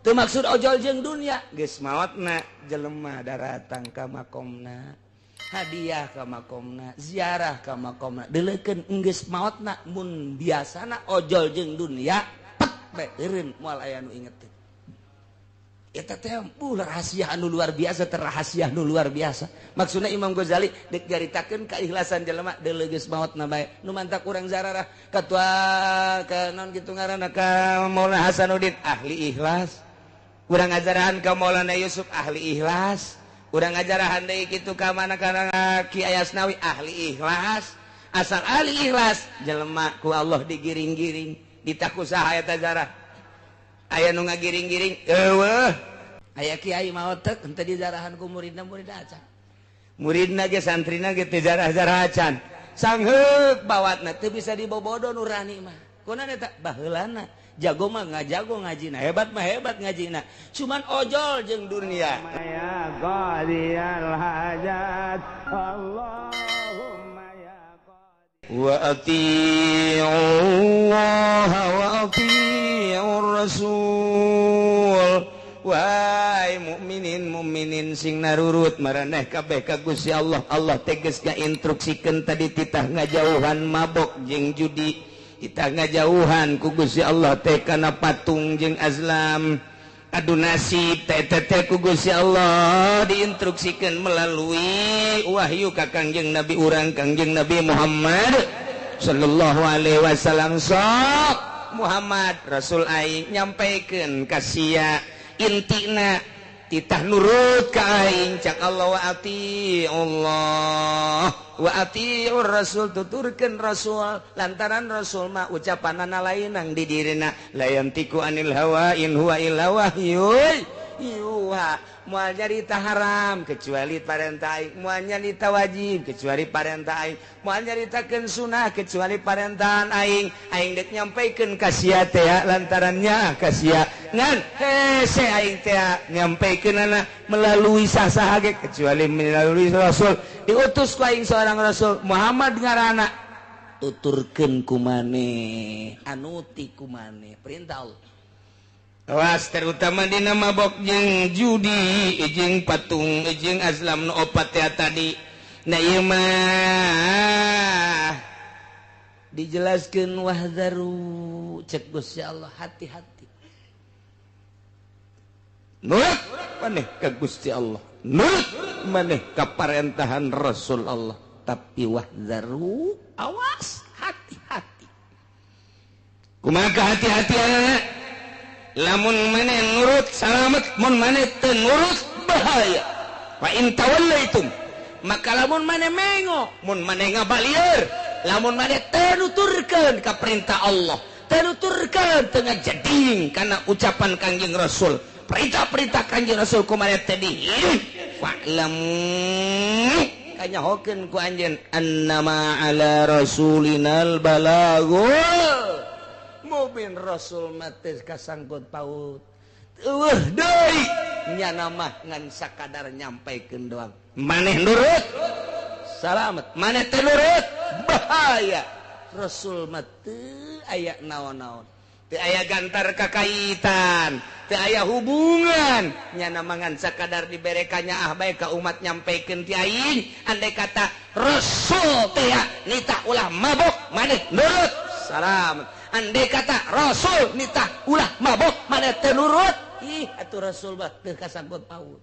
Teu maksud ojol jeung dunia, geus maotna jelema daratang ka makomna, hadiah ka makomna, ziarah ka makomna, deuleukeun enggeus maotna. Mun biasana ojol jeung dunia pek bae eureun, moal aya nu inget. Eta teh rahasia anu luar biasa, terrahasia nu luar biasa. Maksudna Imam Ghazali dek nyaritakeun keikhlasan jelema, deuleu geus maotna bae. Nu mantak urang zararah katua ka naon kitu ngaranna, ka Maulana Hasanuddin, ahli ikhlas. Urang ngajarahan ka Maulana Yusuf, ahli ikhlas. Urang ngajarahan deui kitu ka mana, kana Ki Ayasnawi, ahli ikhlas. Asal ahli ikhlas jelema, ku Allah digiring-giring. Ditaku saha eta zarah? Aya nu ngagiring-giring? Eueuh. Aya kiai maot tek henteu dizarahan ku muridna, muridna acan, muridna ge, santrina ge teu zarah-zarah acan. Sangheuk bawatna, teu bisa dibobodo nurani mah. Kunaon eta? Baheulana jago mah ngajago ngajina, hebat mah hebat ngajina, cuman ojol jeung dunia. Ya qadiyal hajat, Allahumma ya Wa ati'u Allah wa ati'u Rasul. Wahai mukminin mukminin, sing narurut maraneh kabeh ka Gusti Allah. Allah tegas ngainstruksikeun tadi, titah ngajauhan mabok jeung judi, kita ngajauhan ku Gusti Allah teh kana patung jeung azlam, adu nasib teh teh. Ku Gusti Allah diinstruksikan melalui wahyu ka Kangjeng Nabi urang, Kangjeng Nabi Muhammad sallallahu alaihi wasallam. Sok Muhammad, Rasul aing nyampaikan ka sia, intina titah nurut ka aing. Cak Allah, wa ati Allah wa atiur Rasul, tuturkeun Rasul, lantaran Rasul mah ucapanana lain nang di dirina, la yantiku anil hawa in huwa illa wahyun yuha. Moal nyarita haram kecuali parentah aing, moal nyarita wajib kecuali parentah aing, moal nyaritakeun sunah kecuali parentahan aing. Aing dek nyampaikeun ka sia teh lantarannya ka sia ngan hese aing teh nyampaikeunana melalui sah-saha ge kecuali melalui rasul. Diutus ku aing seorang rasul, Muhammad ngaranna, tuturkeun ku maneh, anuti ku maneh perintah Allah. Awas terutama dina mabok jeung judi jeung patung jeung azlam nu opat ya tadi. Nah, ieu mah dijelaskeun, wahzaru, cek Gusti Allah, hati-hati. Nurut maneh ka Gusti Allah, nurut maneh ka parentahan Rasul Allah, tapi wahzaru, awas, hati-hati. Kumaha hati-hati? Lamun maneh nurut salamet, mun maneh teu nurut bahaya. Fa in tawallaitum, maka lamun maneh mengo, mun maneh ngabalieur, lamun maneh teu nuturkeun ka perintah Allah, teu nuturkeun, teu ngajeding kana ucapan Kangjeng Rasul, perintah-perintah Kangjeng Rasul ku maneh teh fa'lamu, kanyahokeun ku anjeun, annama ala rasulinal balagul mubin. Rasul mah teu kasangkut paut, eueuh deui, nyana mah ngan sakadar nyampaikeun doang. Maneh nurut salamet, maneh teu nurut bahaya. Rasul mah teu aya naon-naon, teu aya gantar kakaitan, teu aya hubungan. Nyana mah ngan sakadar diberekannya ah bae ka umat, nyampaikeun ti aing. Andai kata Rasul teh nitah ulah mabok, maneh nurut salamet. Andai kata Rasul nitah ulah mabok, maneh teu nurut, ih atuh Rasul mah teu kasangkut paut,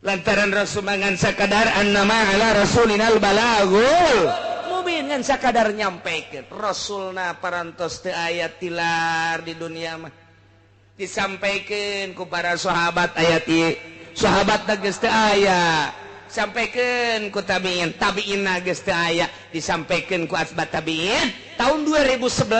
lantaran Rasul ngan sakadar annama ala rasulinal balagul mubin, ngan sakadar nyampaikeun. Rasulna parantos teu aya tilar di dunia mah. Disampaikan ku para sahabat ayat ieu, sahabat geus teu aya. Sampaikan ku tabiin, tabiin geus teu aya. Disampaikan ku asbat tabiin. Tahun 2011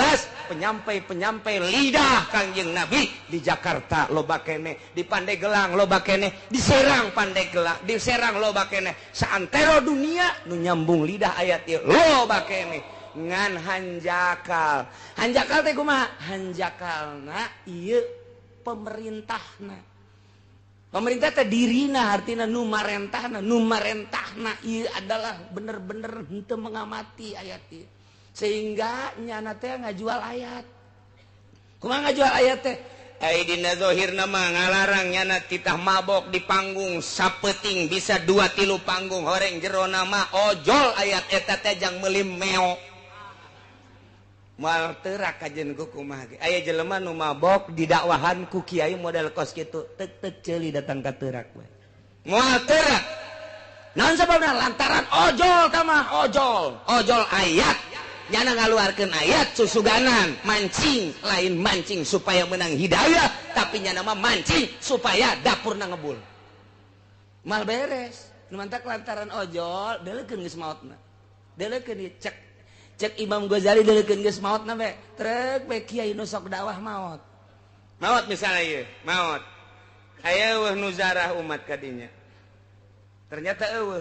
penyampai-penyampai lidah Kangjeng Nabi di Jakarta loba kene, di Pandeglang loba kene, di Serang, Pandeglang, di Serang loba kene, saantero dunia nu nyambung lidah ayat ieu loba kene. Ngan hanjakal, hanjakal teh kumaha? Hanjakalna ieu pemerintahna, pemerintah teh dirina, artinya nu marentahna. Nu marentahna ieu adalah bener-bener henteu mengamati ayat ieu, sehingga nyana teh ngajual ayat. Kumaha ngajual ayat teh? Ai dina zahirna mah ngalarang nyana titah mabok di panggung sapeting bisa 2-3 panggung horeng jerona mah ojol ayat eta teh jang meuli meo. Moal teurak kajen ku kumaha ge. Aya jelema nu mabok didakwahan ku kiai model kos kitu tek-tek ceuli datang ka teurak we. Moal teurak. Naon sababna lantaran ojol tamah ojol, ojol ayat. Nyana ngaluarkeun ayat susuganan mancing, lain mancing supaya menang hidayah, tapi nyana mah mancing supaya dapurna ngebul. Mal beres. Nu mantak lantaran ojol deuleukeun geus maotna. Deuleukeun ieu cek cek Imam Ghazali deuleukeun geus maotna we. Trek we kiai nu sok dakwah maot. Maot misalnya ieu, maot. Aya eueuh nu zarah umat kadinya. Ternyata eueuh.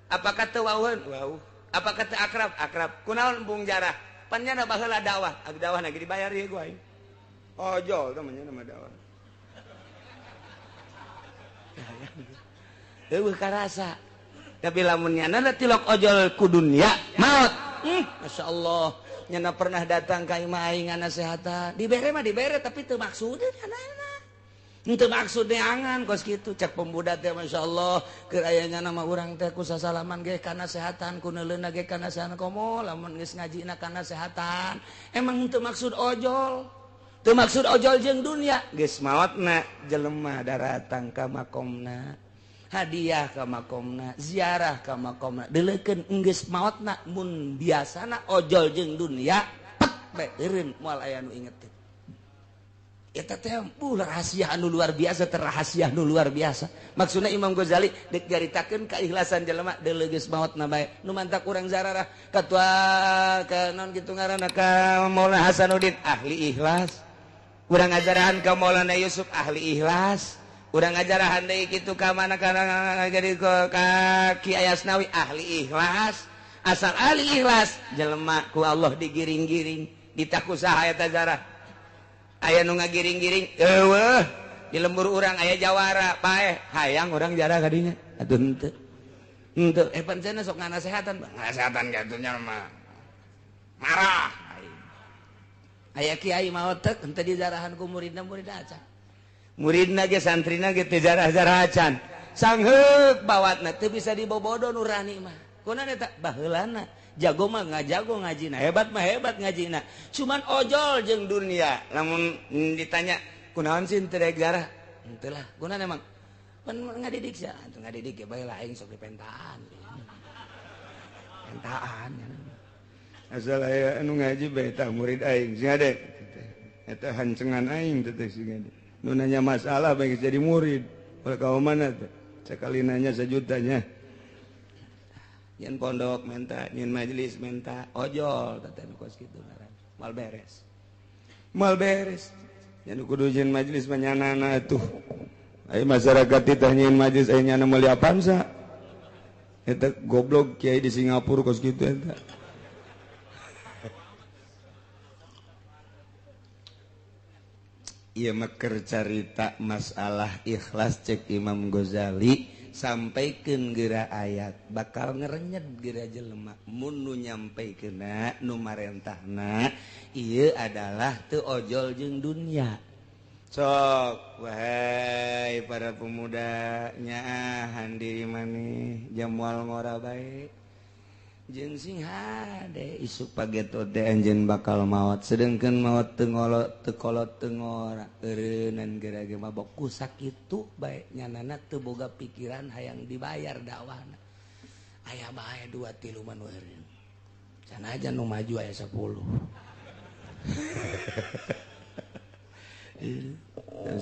Apakah teu wauheun? Wauh. Apakah teu akrab? Akrab. Kunaon embung jarah? Pan nyana baheula dakwah. Ag dakwah lagi dibayar ieu gua aing. Ojol teh mah nyana mah dakwah. Eueuh karasa. Tapi lamun nyana tilok ojol ku dunia maot. Masya Allah. Nyana pernah datang ka imah aing nganasehatan. Dibere mah dibere tapi teu maksudna nyana. Henteu maksud neangan kos kitu cek pemuda teh Masya Allah keur aya nyana mah urang teh ku sasalaman ge kana sehatan ku neuleuna ge kana sehatan komo lamun geus ngajina kana sehatan emang henteu maksud ojol teu maksud ojol jeung dunia geus maotna jelema daratang ka makomna hadiah ka makomna ziarah ka makomna deuleukeun geus maotna mun biasana ojol jeung dunia pek bae eureun moal aya nu inget. Eta teh rahasia anu luar biasa, terrahasia anu luar biasa. Maksudna Imam Ghazali deuk nyaritakeun keikhlasan jelema deuleu geus maotna bae. Nu mantak urang zararah katua ka naon kitu ngaranna ka Maulana Hasanuddin ahli ikhlas. Urang ngajarahan ka Maulana Yusuf ahli ikhlas. Urang ngajarahan deui kitu ka mana kana jadi ka Ki Ayasnawi ahli ikhlas. Asal ahli ikhlas jelema ku Allah digiring-giring ditaku saha eta zarah. Aya nu ngagiring-giring eueuh di lembur urang aya jawara paeh hayang urang jarah kadinya atuh henteu henteu pancen sok nganasehatan nganasehatan katunya mah marah aya kiai maot teh henteu dijarahan ku muridna muridna acan muridna ge santrina ge teu jarah-jarah acan sangheuk bawatna teu bisa dibobodo nurani mah kunaon eta baheulana jago mah ngajago ngajina hebat mah hebat ngajina cuman ojol jeung dunia lamun ditanya kunaon sih teu rek jarah henteu lah kunaon emang pan ngadidik sia atuh ngadidik ge bae lah aing sok dipentaan pentaan asal aya anu ngaji bae tah murid aing sing ade eta hancengan aing teh sing ade nu nanya masalah bae jadi murid ulah ka mana teh sakali nanya sejutanya nyen pondok menta, nyen majelis menta, ojol teh kos kitu ngaran. Mal beres. Mal beres. Nyen kudu nyen majelis mah nyanana atuh. Ai masyarakat teh nyen majelis aya nyana meuli Avanza. Eta goblok kiai di Singapura kos kitu eta. Ieu mah keur carita masalah ikhlas cek Imam Ghazali. Sampaikeun geura ayat bakal ngerenyet geura jelema mun nu nyampaikeunna nu marentahna ieu adalah teu ojol jeung dunia. Sok wahai para pemuda nyaahan diri maneh jamual ngora bae jeung sing hade isuk pageto teh anjeun bakal maot sedengkeun maot teu ngolot teu kolot teu ngora eureunnan geura ge mabok ku sakitu bae nyanana teu boga pikiran hayang dibayar dakwahna aya bae 2 3 mah nu eureun sanajan nu maju aya 10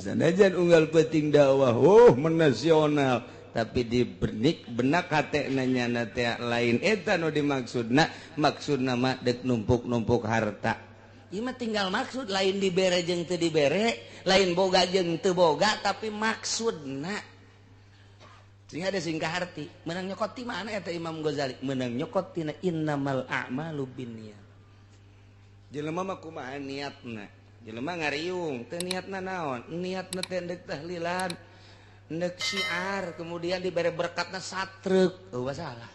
sanajan unggal penting dakwah oh menasional tapi di benik benak hate nanya teh lain eta nu dimaksudna maksudna mah dek numpuk-numpuk harta ieu mah tinggal maksud lain dibere jeung teu dibere lain boga jeung teu boga tapi maksudna sing ada sing kaharti meunang nyokot ti mana eta Imam Ghazali meunang nyokot tina innamal a'malu binniyat jelema mah kumaha niatna jelema ngariung teu niatna naon niatna teh deuk tahlilan nek syiar kemudian diberi berkatna satrek eueuh salah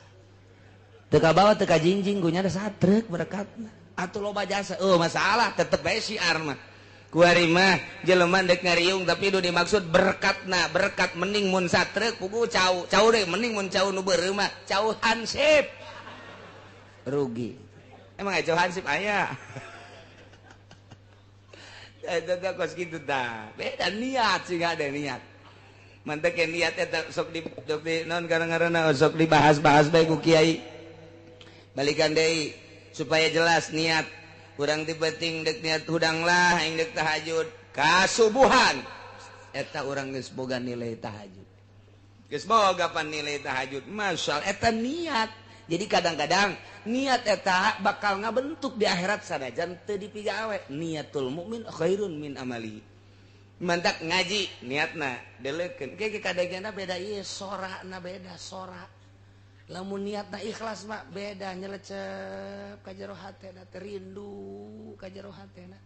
teu ka bawa teu ka jingjing gunya ada satrek berkatna atuh loba jasa eueuh masalah tetep bae syiar mah Kuari mah jelema dek ngariung tapi itu dimaksud berkatna, berkat mending mun satrek pugu cau, cau deh mending mun cau nu beureum mah cau hansip. Rugi. Emang cau hansip aya. Eta teh kos kitu tah. Beda niat sih ada niat. Mantek niat eta sok di naon karang-karana sok dibahas-bahas bae ku kiai. Balikan deui supaya jelas niat. Kurang dipeting dek niat hudang lah aing dek tahajud kasubuhan eta urang geus boga nilai tahajud, geus boga pan nilai tahajud masyaallah eta niat. Jadi kadang-kadang niat eta bakal ngabentuk di akhirat sanajan teu dipigawe. Niatul mukmin khairun min amali. Mantak ngaji niatna deleukeun ke kadegena beda ieu sorana beda sora. Lamun niatna ikhlas mah beda nyelecep ka jero hatena teh rindu ka jero hatena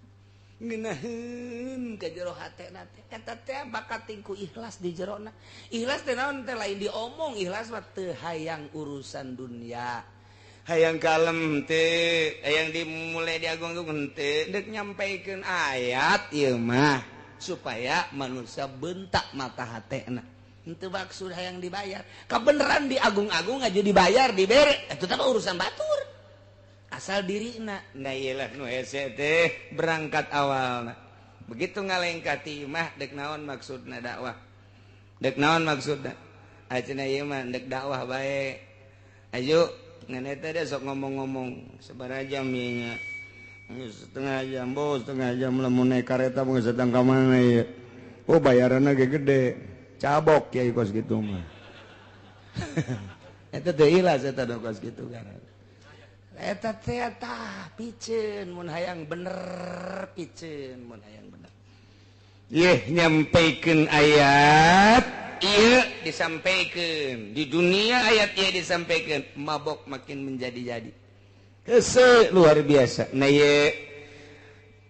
ngeunaheun ka jero hatena teh eta teh bakat tingku ikhlas di jerona. Ikhlas teh naon teh lain diomong, ikhlas mah teu hayang urusan dunia, hayang kalem teh hayang dimulai diagung-agung teh deuk nyampaikeun ayat ieu mah supaya manusia bentak mata hatena. Itu maksud hayang dibayar. Kebenaran diagung-agung aja dibayar, dibere. Itu tak urusan batur. Asal dirina. Nah iyalah nu hese teh berangkat awalna. Begitu ngalengkah ti imah dek naon maksudna dakwah. Dek naon maksudna? Acenah ieu mah dek dakwah bae. Ayo ngan eta teh sok ngomong-ngomong sabaraha jam ieu nya. Setengah jam, bos, setengah jam lamun naik kareta mah geus datang ka mana ieu. Oh bayaranna ge gede. Cabok kiai kos gitu mah. Eta teh ikhlas eta do kos kitu kan. Eta teh tah piceun mun hayang bener, piceun mun hayang bener. Yeh nyampikeun ayat ieu disampaikan di dunia, ayat ieu disampaikan mabok makin menjadi-jadi. Hese luar biasa. Nah ieu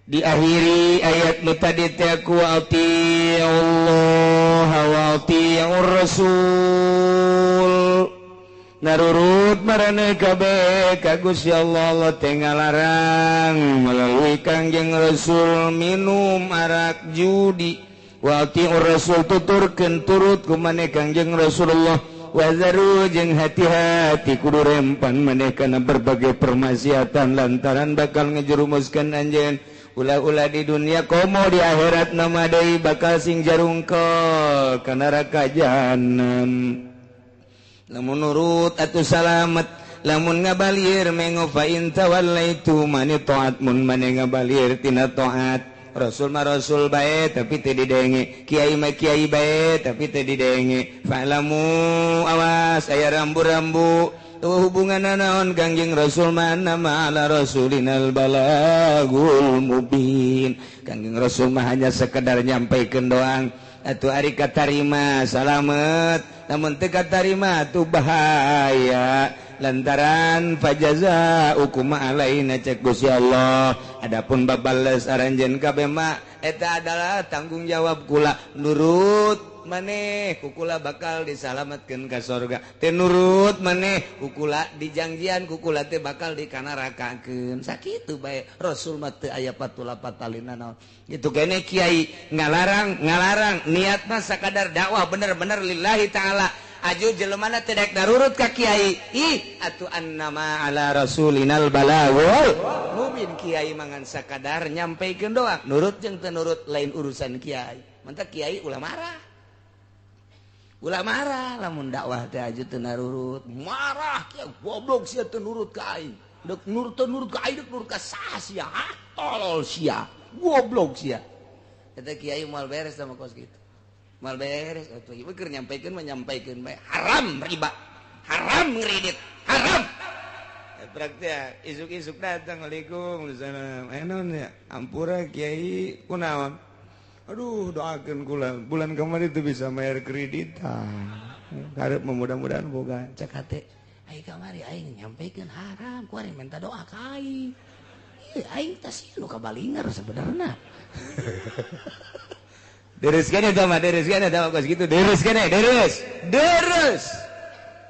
diakhiri ayat nu tadi teh ku Allah wa ati'ur rasul narurut marane kabeh ka Gusti Allah. Allah teh ngalarang melalui Kangjeng Rasul minum arak judi. Wa ati'ur rasul tuturkeun turut ku maneh Kangjeng Rasulullah. Wa zaru jeung hati-hati kudu rempan maneh kana berbagai permaksiatan lantaran bakal ngejerumuskeun anjeun ulah-ulah di dunia komo di akhirat nama deui bakal sing jarungkol ka neraka jahanam. Lamun nurut atuh salamet, lamun ngabalir mengo fa in tawallaitu mani taat mun mane ngabalir tina taat. Rasul mah rasul bae tapi teu didenge, kiai mah kiai bae tapi teu didenge. Fa'lamu awas aya rambu-rambu tuh hubungan naon Kangjeng Rasul mana ma'ala rasulinal balagul mubin. Kangjeng Rasul mah hanya sekedar nyampaikeun doang. Atuh ari katarima salamet, namun teu katarima tuh bahaya. Lantaran fajaza hukum alaina cek Gusti Allah. Adapun babales aranjeun kabeh mah eta adalah tanggung jawab kula. Nurut maneh kukula bakal disalametkeun ka sorga, teu nurut maneh kukula dijangjian kukula teh bakal dikanarakakeun. Sakitu bae Rasul mah teu aya patula patalina naon. Gitu kene kiai ngalarang ngalarang niatna sakadar dakwah bener-bener lillahi taala. Aju jelemana teu daek narurut ka kiai. Ih atuh annama ala rasulinal balagul mubin. Kiai mangan sakadar nyampaikeun doang, nurut jeung teu nurut lain urusan kiai. Mantak kiai ulah marah. Ulah marah lamun dakwah teh aju teu narurut. Marah kiai goblok sia teu nurut ka aing. Dek nurut teu nurut ka aing, dek nurut ka saha sia? Ah, tolol sia. Goblok sia. Eta kiai moal beres sama kos kitu. Moal beres atuh ieu keur nyampaikeun mah nyampaikeun bae. Haram riba. Haram ngredit. Haram. Praktek isuk-isuk datang, waalaikumsalam. Eh naon ya? Ampura kiai kunaon? Aduh doakan kula bulan kemarin itu bisa bayar kreditan. Harap mudah-mudahan boga cek hate. Aing kamari aing nyampaikeun haram, ku aing minta doa ka aing. Ieu aing teh sieun nu kabalinger sebenarna. Deres kene tah mah, deres kene tah kos kitu, deres kene, deres. Deres.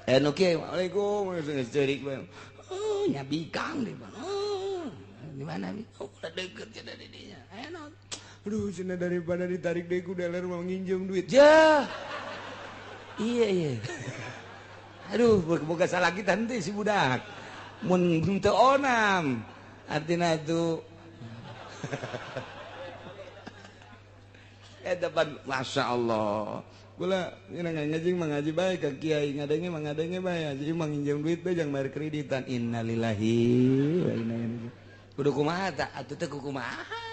Eh nu kieu waalaikum geus ceurik bae. Oh nyabikang di mana? Oh, di mana? Oh, udah deket cenah di dinya. Aya naon? Aduh cenah daripada ditarik deui ku dealer mau nginjem duit. Ja. Iya iya. Aduh boga salah kita henteu si budak. Mun teu onam artina itu eta pan masyaallah. Kula ngaji mah ngaji bae ka kiai, ngadenge mah ngadenge bae, jadi mah nginjem duit bae jang bayar kreditan. Innalillahi wa inna ilaihi raji'un. Kudu kumaha tah atuh teh kumaha?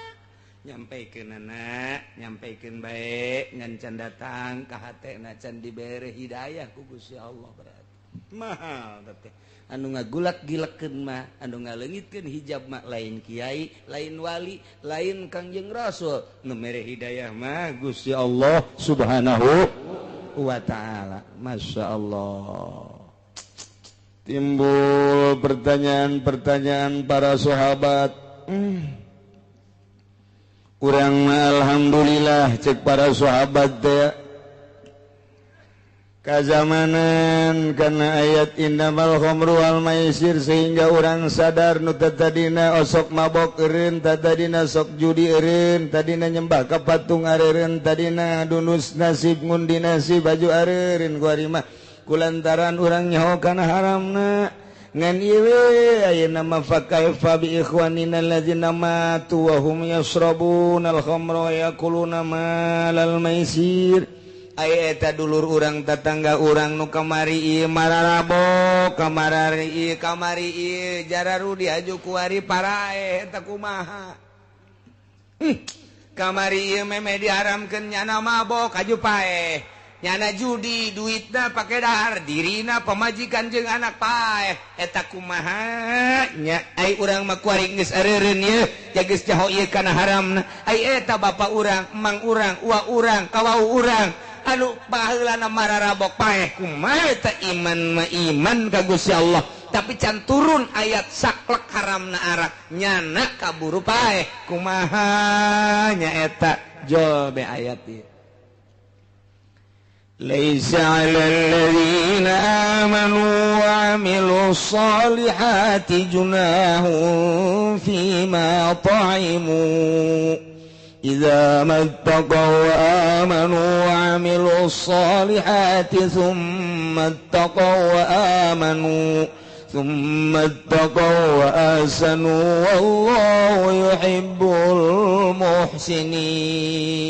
Nyampaikeun anak, nyampaikeun bae ngan can datang ka hatena can dibere hidayah ku Gusti Allah berarti. Mahal teh. Anu ngagulak-gilekeun mah, anu ngaleungitkeun hijab mah lain kiai, lain wali, lain Kangjeng Rasul. Nu mere hidayah mah Gusti Allah Subhanahu wa taala. Masya Allah. Timbul pertanyaan-pertanyaan para sahabat. Urang alhamdulillah cek para sahabat teh kazamanan karena ayat innamal khamru wal maisir sehingga urang sadar nu tadina osok mabok eureun, tadina sok judi eureun, tadina nyembah ka patung areureun, tadina dunus nasib ngundi nasib baju areureun ku ari mah kulantaran urang nyaho kana haramna. Ngan ieu ayeuna mah fa kaifa bi ikhwanina allazina matu wa hum yashrabuna al-khamra wa yakuluna malal maisir. Aya eta dulur urang tetangga urang nu kamari ieu mararabok, kamarari ieu kamari ieu jararudi aju kuari parae eta kumaha. Kamari ieu memeh diharamkeun nyana mabok aju paeh. Nyana judi duitna pake dahar dirina pamajikan jeung anak paeh eta kumaha nya. Ai urang mah kuari geus areureun ieu geus jaho ieu kana haramna. Ai eta bapa urang, emang urang, uwa urang, kawau urang anu baheulana mararabok paeh kumaha eta iman mah iman ka Gusti Allah tapi can turun ayat saklek haramna arak nyana kaburu paeh kumaha nya eta jol be ayat ieu. Laisa 'alal ladzina amanu wa 'amilus solihati junahun fima ta'imu idza mattaqaw wa amanu wa 'amilus solihati thumma ittaqaw wa amanu thumma ittaqaw wa ahsanu wallahu yuhibbul muhsinin.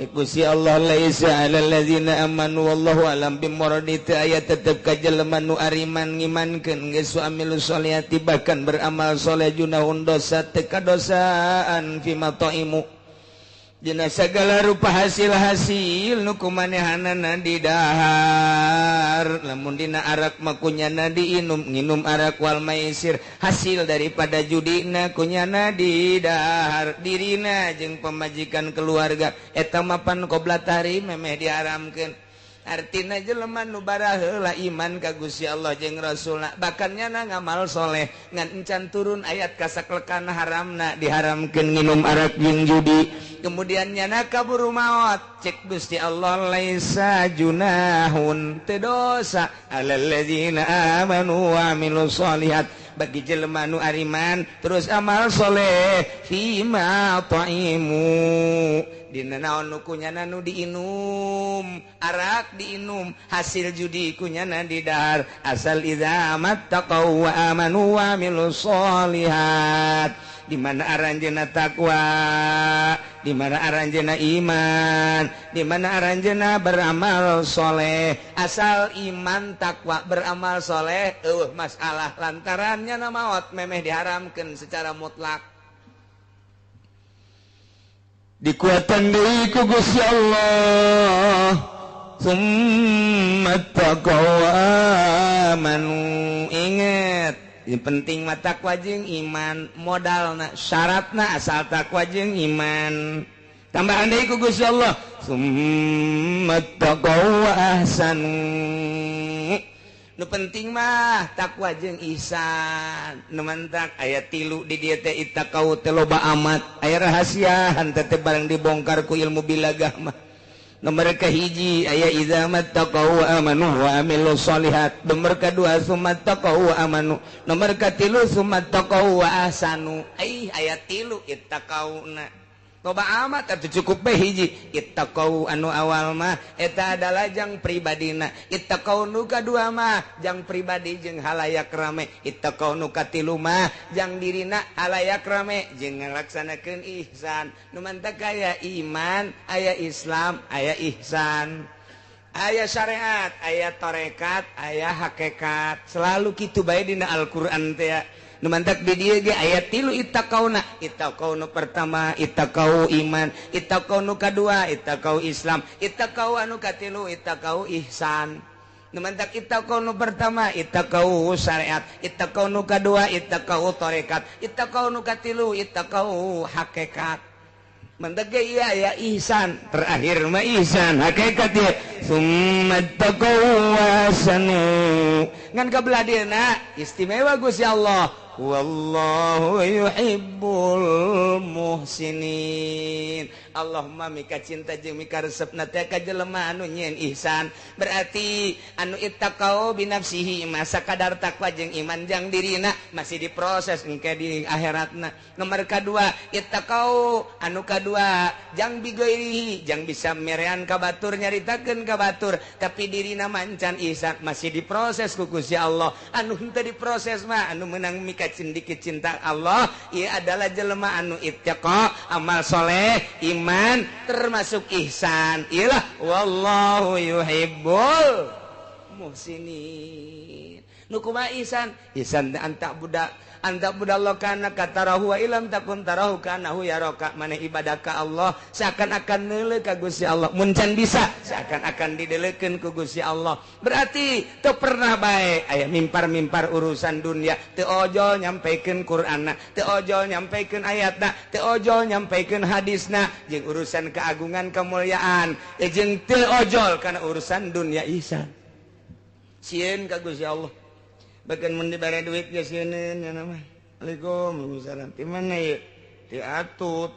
Cek Gusti Allah laisa 'alal ladzina amanu wallahu alam bimuradi ayat tetep ka jelema nu ariman ngimankeun geus amilu sholihati bahkan beramal soleh junahun dosa teu kadosaan fima taimu dina sagala rupa hasil-hasil nu kumanehanana didahar lamun dina arak mah kunyana diinum nginum arak wal maisir hasil daripada judina kunyana didahar dirina jeung pamajikan keluarga eta mapan qobla tahrim memeh diharamkeun. Artina jelema nu baraheula iman ka Gusti Allah jeung Rasulna bahkan nyana ngamal soleh ngan encan turun ayat kasaklekan haramna diharamkeun nginum arak jeung judi kemudian nyana kaburu maot cek Gusti Allah laisa junahun teu dosa alal ladzina amanu wa amilus solihat bagi jelema nu ariman terus amal soleh fima ta'imu dina naon nu kunyana nu diinum arak diinum hasil judi kunyana didahar asal idza mattaqau wa amanu wa amilus solihat di mana aranjeuna takwa, di mana aranjeuna iman, di mana aranjeuna beramal soleh. Asal iman takwa beramal soleh eueuh masalah lantarannya na maot memeh diharamkeun secara mutlak. Dikuatan deui ku Gusti Allah. Summa taqaw amanu. Ingat, yang penting mah takwa jeung iman, modalna, syaratna asal takwa jeung iman. Tambahan deui ku Gusti Allah, summa taqaw wa ahsanu. Nu penting mah takwa jeung ihsan. Nu mantak aya 3 di dieu teh ittaqau teh loba amat. Aya rahasiaan teh barang dibongkar ku ilmu bilagah mah. Nomor kahiji aya idza mattaqau wa amanu wa amilus sholihat. Nomor kadua sumattaqau wa amanu. Nomor katilu sumattaqau wa ahsanu. Ai aya tilu ittaqauna. Loba amat atuh cukup bae hiji ittaqau anu awal mah eta adalah jang pribadina. Ittaqau nu kadua mah jang pribadi jeung halayak rame. Ittaqau nu katilu mah jang dirina halayak rame jeung ngalaksanakeun ihsan. Nu mantak aya iman, aya Islam, aya ihsan, aya syariat, aya tarekat, aya hakikat. Selalu kitu bae dina Al-Qur'an teh. Nu mantak di dieu ge aya tilu ittaqauna. Ittaqau nu pertama ittaqau iman, ittaqau nu kadua ittaqau Islam, ittaqau anu katilu ittaqau ihsan. Nu mantak ittaqau nu pertama ittaqau syariat, ittaqau nu kadua ittaqau tarekat, ittaqau nu katilu ittaqau hakikat. Mantak ge ieu aya ihsan, terakhir mah ihsan hakikat ieu. Summa taqau wasanu. Ngan kabelah dieuna istimewa Gusti Allah. Wallahu yuhibbul muhsinin. Allahumma mika cinta jeung mika resepna teh ka jelema anu nyieun ihsan. Berarti anu ittaqau binafsihi masa kadar takwa jeung iman jang dirina masih diproses engke di akhiratna. Nomor kadua ittaqau anu kadua jang bigoirihi jang bisa merean ka batur nyaritakeun ka batur tapi dirina mancan ihsan masih diproses ku Gusti Allah. Anu henteu diproses mah anu meunang mika cindiki cinta Allah ieu adalah jelema anu ittaqa amal soleh iman termasuk ihsan. Iyalah wallahu yuhibbul muhsinin. Nu kumaha ihsan? Ihsan anta budak anta budallah kana katarahu wa ilam takun tarahu kanahu yaraka. Maneh ibadah ka Allah seakan-akan neuleuh ka Gusti Allah. Mun can bisa seakan-akan didelekeun ku Gusti Allah. Berarti teu pernah bae aya mimpar-mimpar urusan dunia, teu ojol nyampikeun Qur'anna, teu ojol nyampikeun ayatna, teu ojol nyampikeun hadisna jeung urusan keagungan kemuliaan, jeung teu ojol kana urusan dunia ihsan. Sieun ka Gusti Allah. Bahkan mun dibere duit ge sieun nya mah. Assalamualaikum, waalaikumsalam. Di mana ieu? Di Atut.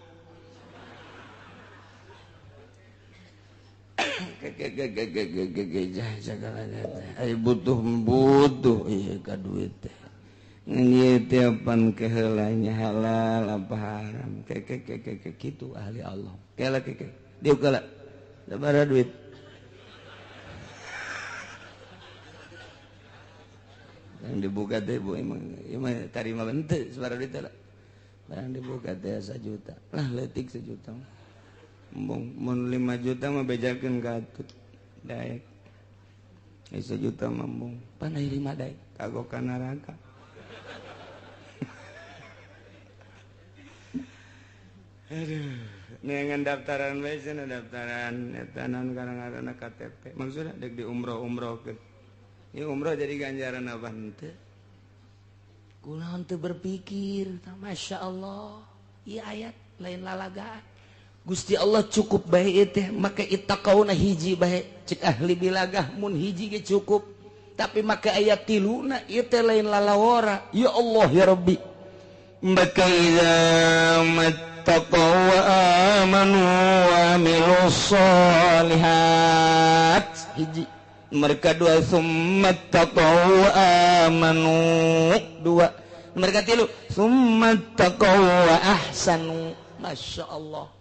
Ai butuh ieu ka duit teh. Ngan ieu teh pan keheulanya halal apa haram. Ke kitu ahli Allah. Kela ke. Dieu kala. Sabaraha duit? Yang dibuka teh bu emang emang tarima bente sabaraha duit lah. Barang dibuka teh 1 juta. Lah leutik 1 juta. Embung mun 5 juta mah bejakeun ka Atut. Daek. 1 juta mah embung. Pan aya 5 daek kagok ka neraka. Aduh, neangan daftaran bae cenah daftaran eta naon karang-karangna KTP. Maksudna deuk di umroh-umrohkeun. Ini umroh jadi ganjaran apa henteu? Kunaon teu berpikir, Masya Allah, ieu ayat lain lalagaan. Gusti Allah cukup bae ieu teh, make ittaqauna hiji bae. Cek ahli bilagah mun hiji ge cukup. Tapi make ayat tiluna ieu teh lain lalawara. Ya Allah ya Rabbi. Maka idza mattaqau wa amanu wa amilus sholihat. Hiji. Mereka dua summattaqau amanu dua. Mereka tilu summattaqau wa ahsanu. Masya Allah.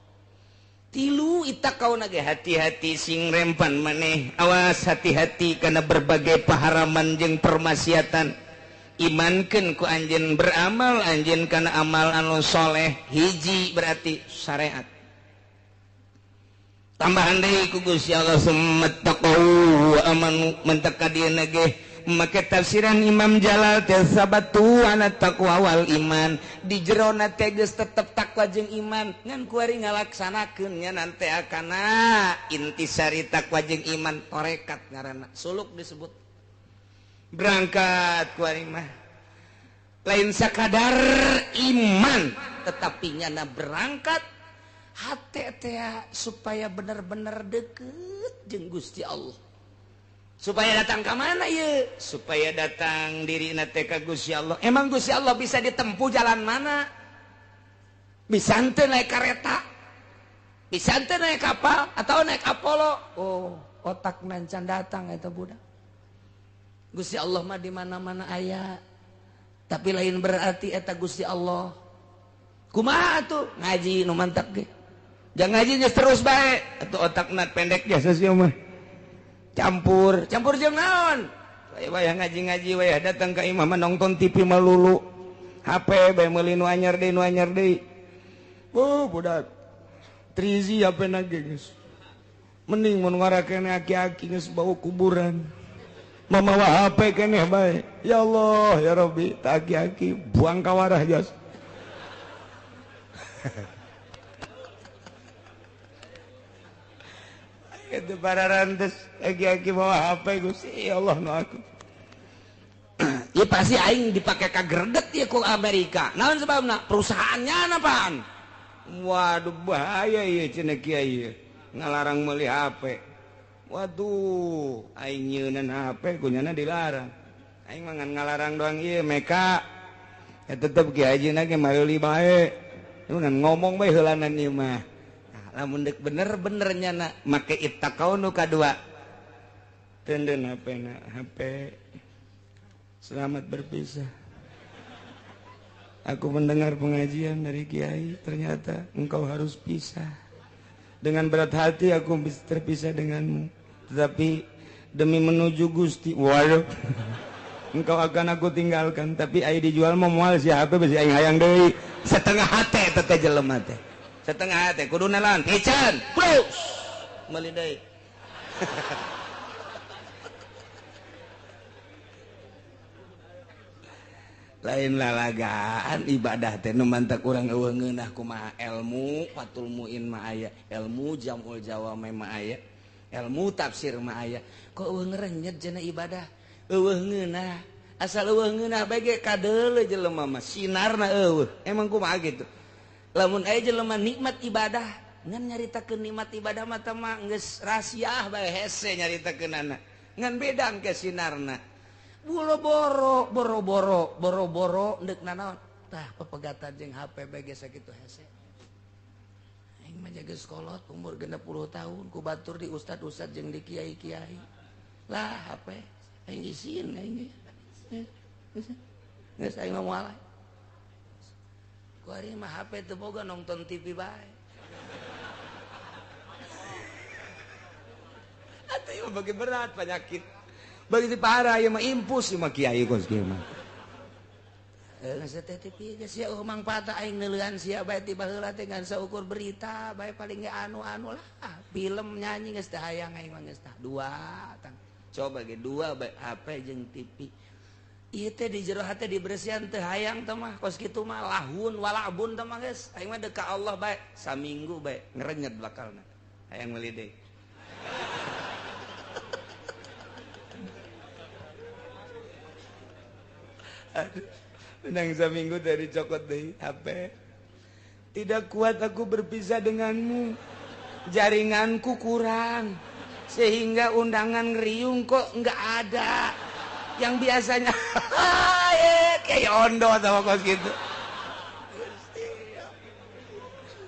Tilu ittaqau nage hati-hati sing rempan maneh. Awas hati-hati karena berbagai paharaman jeung permaksiatan. Imankeun ku anjeun beramal anjeun kana amal anu soleh. Hiji berarti syariat. Tambahan deui ku Gusti Allah summattaqau wa amanu mentaka dieuna ge make tafsiran Imam Jalal teh sabatu ana taqwa wal iman di jerona teh geus tetep takwa jeung iman ngan kuari ngalaksanakeun nya nanti akana intisari takwa jeung iman tarekat ngaranna suluk disebut berangkat kuari mah lain sakadar iman tetapi nyana berangkat hate teh supaya bener-bener deket jeung Gusti Allah. Supaya datang ke mana ieu? Supaya datang dirina teh ka Gusti Allah. Emang Gusti Allah bisa ditempuh jalan mana? Bisa henteu naik kareta? Bisa teh naik kapal atau naik Apollo. Oh, otak nancan datang eta budak. Gusti Allah mah di mana-mana aya. Tapi lain berarti eta Gusti Allah. Kumaha atuh ngaji nu mantap ge. Jangan ngaji geus terus bae. Atuh otakna pendek jasa sia mah. Campur, campur jeung naon? Wayah ngaji-ngaji wayah datang ka imah mah nonton TV melulu. HP bae meuli nu anyar deui nu anyar deui. Oh, budak. Trizi HP na ge geus. Mending mun ngarakene aki-aki geus bau kuburan. Mamawa HP keneh bae. Ya Allah, ya Rabbi, tak aki-aki buang kawarah jas. Itu para rantes aki-aki bawa HP Gusti, ya Allah nu aku. Ya pasti aing dipake ka greget ya ku Amerika. Naon sebabna? Perusahaannya apaan? Waduh bahaya ieu cenah kiai. Ngalarang meuli HP. Waduh, aing nyeunan HP kunyana dilarang. Aing mah ngan ngalarang doang ieu meka. Ya tetep kiai hajina ge meuli bae. Ngan ngomong bae heulanan ieu mah. Nah, lamun deuk bener-bener nyana make ittaqau nu kadua. Tenden HP na, HP. Selamat berpisah. Aku mendengar pengajian dari kiai, ternyata engkau harus pisah. Dengan berat hati aku terpisah denganmu, tetapi demi menuju Gusti, waduh, engkau akan aku tinggalkan. Tapi aing dijual mah moal si HP besi aing hayang deui. Setengah hate teh jelema teh. Setengah hate kudu nalan piceun. Plus meuli deui. Lain lalagaan ibadah teh nu mantak urang eueuh ngeunah kumaha ilmu Fathul Muin mah aya, ilmu Jamul Jawami mah aya, ilmu tafsir mah aya. Kok eueuh ngerenyet cenah ibadah? Eueuh ngeunah. Asal eueuh ngeunah bae ge kadeuleu jelema mah sinarna eueuh. Emang kumaha gitu? Lamun aya jelema nikmat ibadah, ngan nyaritakeun nikmat ibadah mah teh mah geus rahasiah bae hese nyaritakeunana. Ngan beda engke sinarna. Boro-boro, boro-boro, boro-boro ndek nanaon. Tah pepegatan jeung HP bae ge sakitu hese. Aing mah jaga sekolot umur 60 tahun ku batur di ustad-ustad jeung di kiai-kiai. Lah HP aing isin aing. Geus aing mah moal. Ku ari mah HP teu boga nonton TV bae. Atuh ieu bagi berat penyakit. Begitu parah ya mah impus mah kiai kos kieu mah. Geus teh TV geus sia mangfaat aing neuleuan sia bae ti baheula teh ngan saukur berita bae paling ge anu-anu lah. Film nyanyi geus teh hayang aing mah geus tah dua tang. Coba ge dua bae HP jeung TV. Ieu teh di jero hate dibersihan teh hayang teh mah kos kitu mah lahun walabun teh mah geus. Aing mah deuk ka Allah bae saminggu bae ngerenyet bakalna. Hayang meuli deui. Aduh, menang seminggu dari cokot deh HP. Tidak kuat aku berpisah denganmu. Jaringanku kurang sehingga undangan ngeriung kok nggak ada. Yang biasanya kayak ondo sama kos gitu.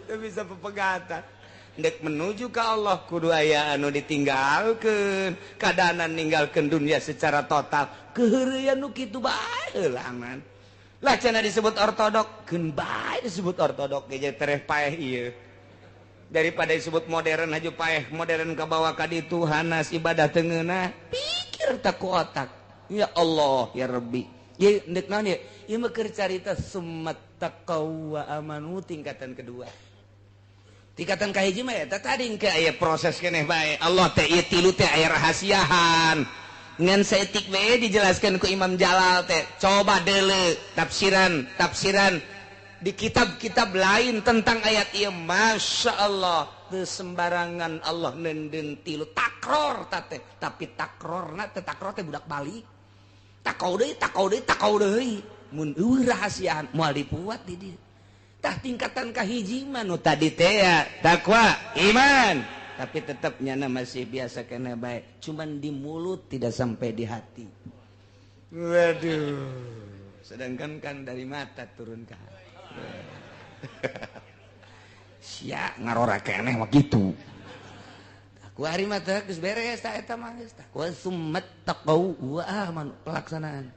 Itu bisa pepegatan. Ndek menuju ke Allah kudu aya anu ditinggalkeun, kadanan ninggalkeun dunia secara total. Keheureuyan nu kitu bae heulangan. Lah cenah disebut ortodok, keun bae disebut ortodok ge tereh paeh ieu. Daripada disebut modern aja paeh, modern kabawa ka ditu hanas ibadah teu ngeunah. Pikir tak ku otak. Ya Allah ya Rabbi. Ieu ndek naon ieu? Ieu mah keur carita summat taqaw wa amanu tingkatan kedua. Tingkatan kahiji mah eta tadi engke aya proses keneh bae. Allah teh ieu tilu teh aya rahasiahan. Ngan saeutik bae dijelaskeun ku Imam Jalal teh. Coba deuleu tafsiran, tafsiran di kitab-kitab lain tentang ayat ieu. Masya Allah, teu sembarangan Allah neundeun tilu takror ta teh. Tapi takrorna teh takror teh budak balik. Takau deui, takau deui, takau deui. Mun eueuh rahasiaan moal dipuat di dieu. Tah tingkatan kahiji mah nu tadi teh ya takwa iman, tapi tetap nyana masih biasa kena baik, cuman di mulut tidak sampai di hati. Waduh, sedangkan kan dari mata turun ke hati. Sia ngarora keneh mah kitu. Ku hari mah teh geus beres ta eta mah geus tah. Wa summat taqau wa amanu, pelaksanaan.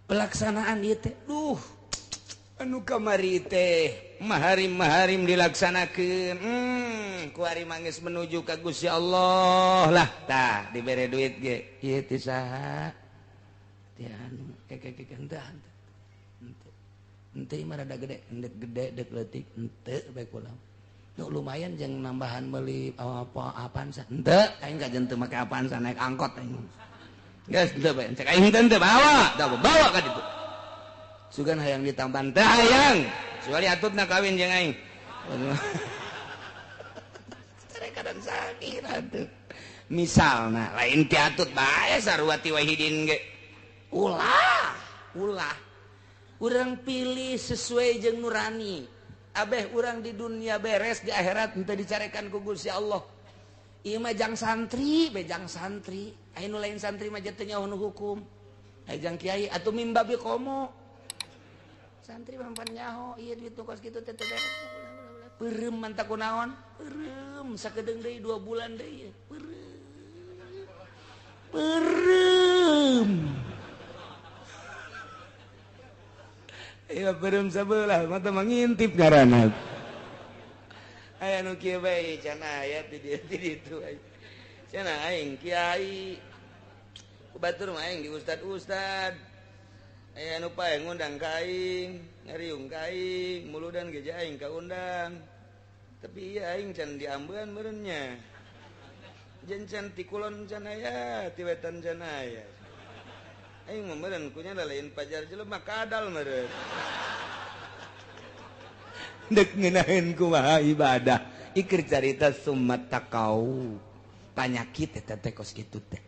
Pelaksanaan ieu teh duh anu kamari teh maharim-maharim dilaksanakeun. Ku hari mah geus menuju ka Gusti Allah lah tah dibere duit ge. Ieu teh saha? Teh anu keke henteu henteu. Henteu mah rada gede, endek gede dek leutik henteu bae kula. Nu lumayan jeung nambahan meuli apa apaan sa. Henteu aing kajen teu make apaan sa naik angkot aing. Geus henteu bae cek aing henteu bawa, da bawa ka ditu. Sugan hayang ditambahan teu hayang. Kecuali atutna kawin jeung aing. Kadang sakit atuh. Misalna lain ti atut bae sarua ti wahidin ge. Ulah, ulah. Urang pilih sesuai jeung nurani. Abeh urang di dunia beres, di akhirat henteu dicarekan ku Gusti Allah. Ieu mah jang santri, be jang santri. Aya nu lain santri mah teu nyaho nu hukum. Aya jang kiai atuh mimbabi komo. Santri mah pan nyaho, ieu duit nu kos kitu teh teu beres. Peureum mantap kunaon? Peureum sakedeung deui 2 bulan deui. Peureum. Peureum. Iya peureum sabelah mata mangintip ngaranna. Aya nu kieu bae cenah aya di dieu di ditu. Cenah aing kiai. Ku batur mah aing di ustad-ustad. Aya nu pae ngundang ka aing, ngariung ka aing, muludan ge aing kaundang. Tapi iya aing can diambean meureun nya. Jeung can ti kulon can aya, ti wetan can aya. Aing mah meureun kunya lain pajar jelema kadal meureun. Dek ngeunaheun kumaha ibadah. Iker carita summat taqau. Panyakit eta teh kos kitu teh.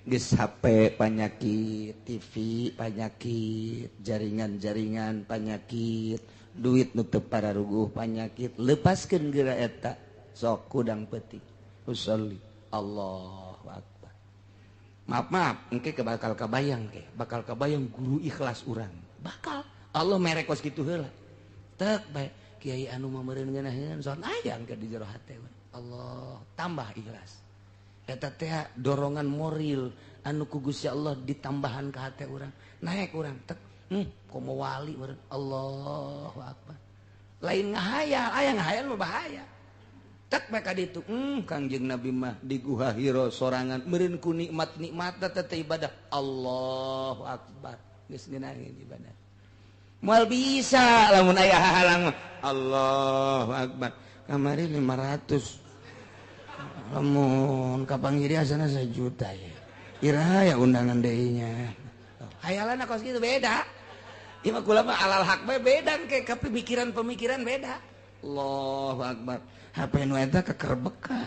Geus HP panyakit, TV panyakit, jaringan-jaringan panyakit, duit nu teu pararuguh panyakit, lepaskeun geura eta sok kudang peuting. Usolli Allahu akbar. Maaf maaf, engke bakal kabayang ke, bakal kabayang guru ikhlas urang. Bakal Allah mere kos kitu heula. Tek bae kiai anu mah meureun ngeunaheun son aya engke di jero hate. Allah tambah ikhlas. Eta teh dorongan moral anu ku Gusti Allah ditambahan ka hate urang. Naik urang tek, komo wali meureun. Allahu akbar. Lain ngahayal, aya ngahayal mah bahaya. Tek bae ka ditu, Kangjeng Nabi mah di Guha Hira sorangan meureun ku nikmat-nikmat teh ibadah. Allahu akbar. Geus ngeunaheun ibadah. Moal bisa lamun aya hahalang. Allahu akbar. Kamari 500. Lamun kapanggih asana 1 juta ya. Iraha ya undangan deui nya. Hayalan kos kitu beda. Ieu mah kula mah alal hak bae beda ke pemikiran-pemikiran beda. Allahu akbar. HP nu eta kekerbeka.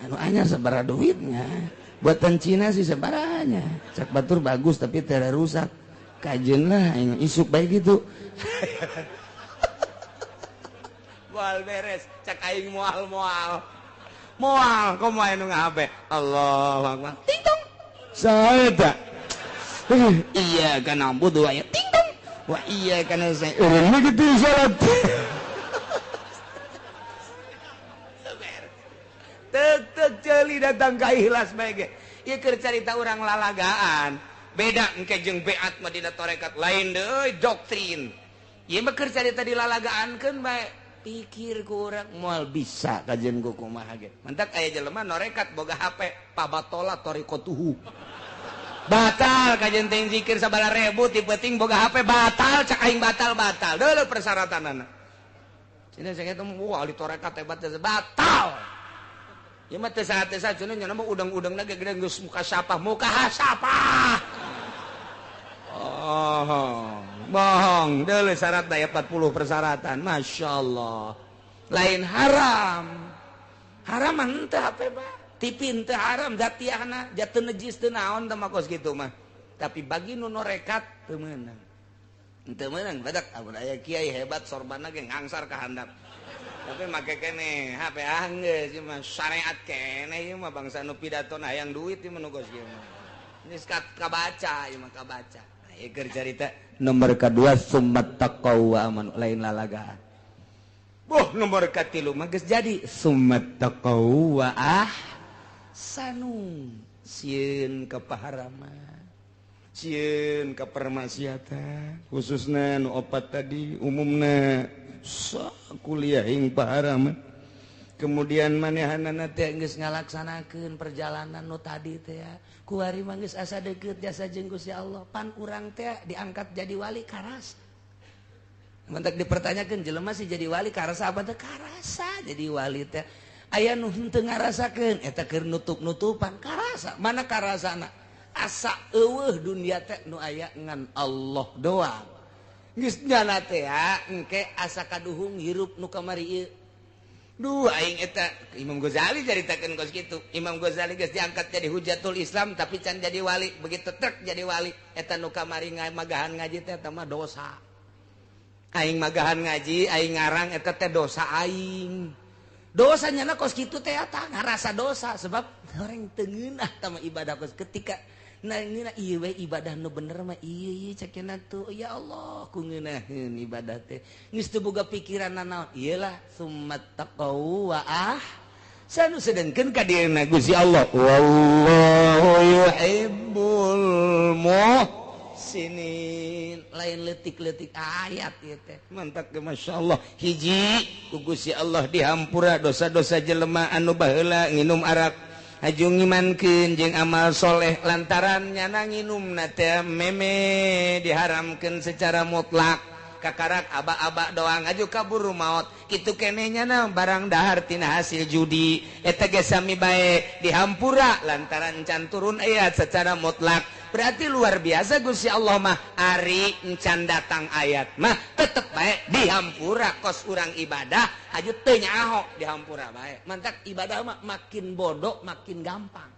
Anu anyar sabaraha duitnya. Buatan Cina sih sabarahanya. Cak batur bagus tapi tera rusak. Kajeun lah aing isuk bae gitu. Moal beres, cak aing moal-moal. Moal komo aya nu ngahape. Allahu akbar. Ting tong. Saeta. Iya kana ambu dua ya. Ting tong. Wa iya kana saya. Urang kitu salat. Tek tek ceuli datang ka ikhlas bae ge. Ieu keur carita urang lalagaan. Beda engke jeung beat mah dina tarekat lain deui doktrin. Ieu mah keur carita dilalagaankeun bae. Pikir ku urang moal bisa kajian ku kumaha ge. Mantak aya jelema norekat boga HP pabatola torikotuhu. Batal kajian teh zikir sabaraha ribu ti peuting boga HP batal cak aing batal-batal. Deuleu persyaratanana. Cenah saya teh wah ahli tarekat hebat batal. Ieu mah teu saha-saha cenah nya mah udang-udangna ge gede geus muka sapah, muka hasapah. Oh. Bohong, deuleu syarat daya 40 persyaratan. Masya Allah. Lain haram. Haram mah henteu HP mah. TV henteu haram jatiahna, jatuh najis teu naon teh mah kos kitu mah. Tapi bagi nu norekat teu meunang. Henteu meunang badak amun aya kiai hebat sorbanna ge ngangsar ka handap. Tapi make keneh HP anggeus ieu mah syariat keneh ieu mah bangsa nu pidatona hayang duit ieu mah nu kos kieu mah. Geus kabaca ieu mah kabaca. Ieu carita nomor kedua summat taqwa wa amanu lain lalagaan. Boh nomor katilu mah geus jadi summat taqaw wa ahsanu. Sieun ka paharaman, sieun ka permaksiatan, khususna nu opat tadi, umumna kuliah ing paharaman. Kemudian manehanana teh geus ngalaksanakeun perjalanan nu tadi teh kuari mah geus asa deukeut jasa jeung Gusti Allah. Pan urang teh diangkat jadi wali karasa. Mantak dipertanyakeun jelema sih jadi wali karasa apa teh? Karasa jadi wali teh. Aya nu henteu ngarasakeun eta keur nutup-nutupan karasa. Mana karasana? Asa eueuh dunia teh nu aya ngan Allah doang. Geus nyana teh engke asa kaduhung hirup nu kamari ieu. Duh aing eta Imam Ghazali caritakeun kos kitu. Imam Ghazali geus diangkat jadi hujatul Islam tapi can jadi wali. Begitu trek jadi wali eta nu kamari magahan ngaji teh eta mah dosa. Aing magahan ngaji, aing ngarang eta teh dosa aing. Dosa nyana kos kitu teh eta ngarasa dosa sebab orang teu ngeunah tah mah ibadah kos ketika nah ngeunah ieu we ibadah nu bener mah ieu ieu cekena tuh ya Allah ku ngeunaheun ibadah teh geus teu boga pikiran nanaon ieu lah summat taqaw wa ahsanu. Sedengkeun ka dieuna Gusti Allah wallahu yuhibbul muhsinin. Lain leutik-leutik ayat ieu teh mantak ge masyaallah. Hiji ku Gusti Allah dihampura dosa-dosa jelema anu baheula nginum arak haju ngimankeun jeung amal soleh lantaran nyana nginumna teh meme diharamkeun secara mutlak kakarak aba-aba doang aju kaburu maot kitu keneh nyana barang dahar tina hasil judi eta ge sami bae dihampura lantaran can turun ayat secara mutlak. Berarti luar biasa Gusti Allah mah ari encan datang ayat mah tetep bae dihampura kos urang ibadah aju teu nyaho dihampura bae. Mantak ibadah mah makin bodoh makin gampang.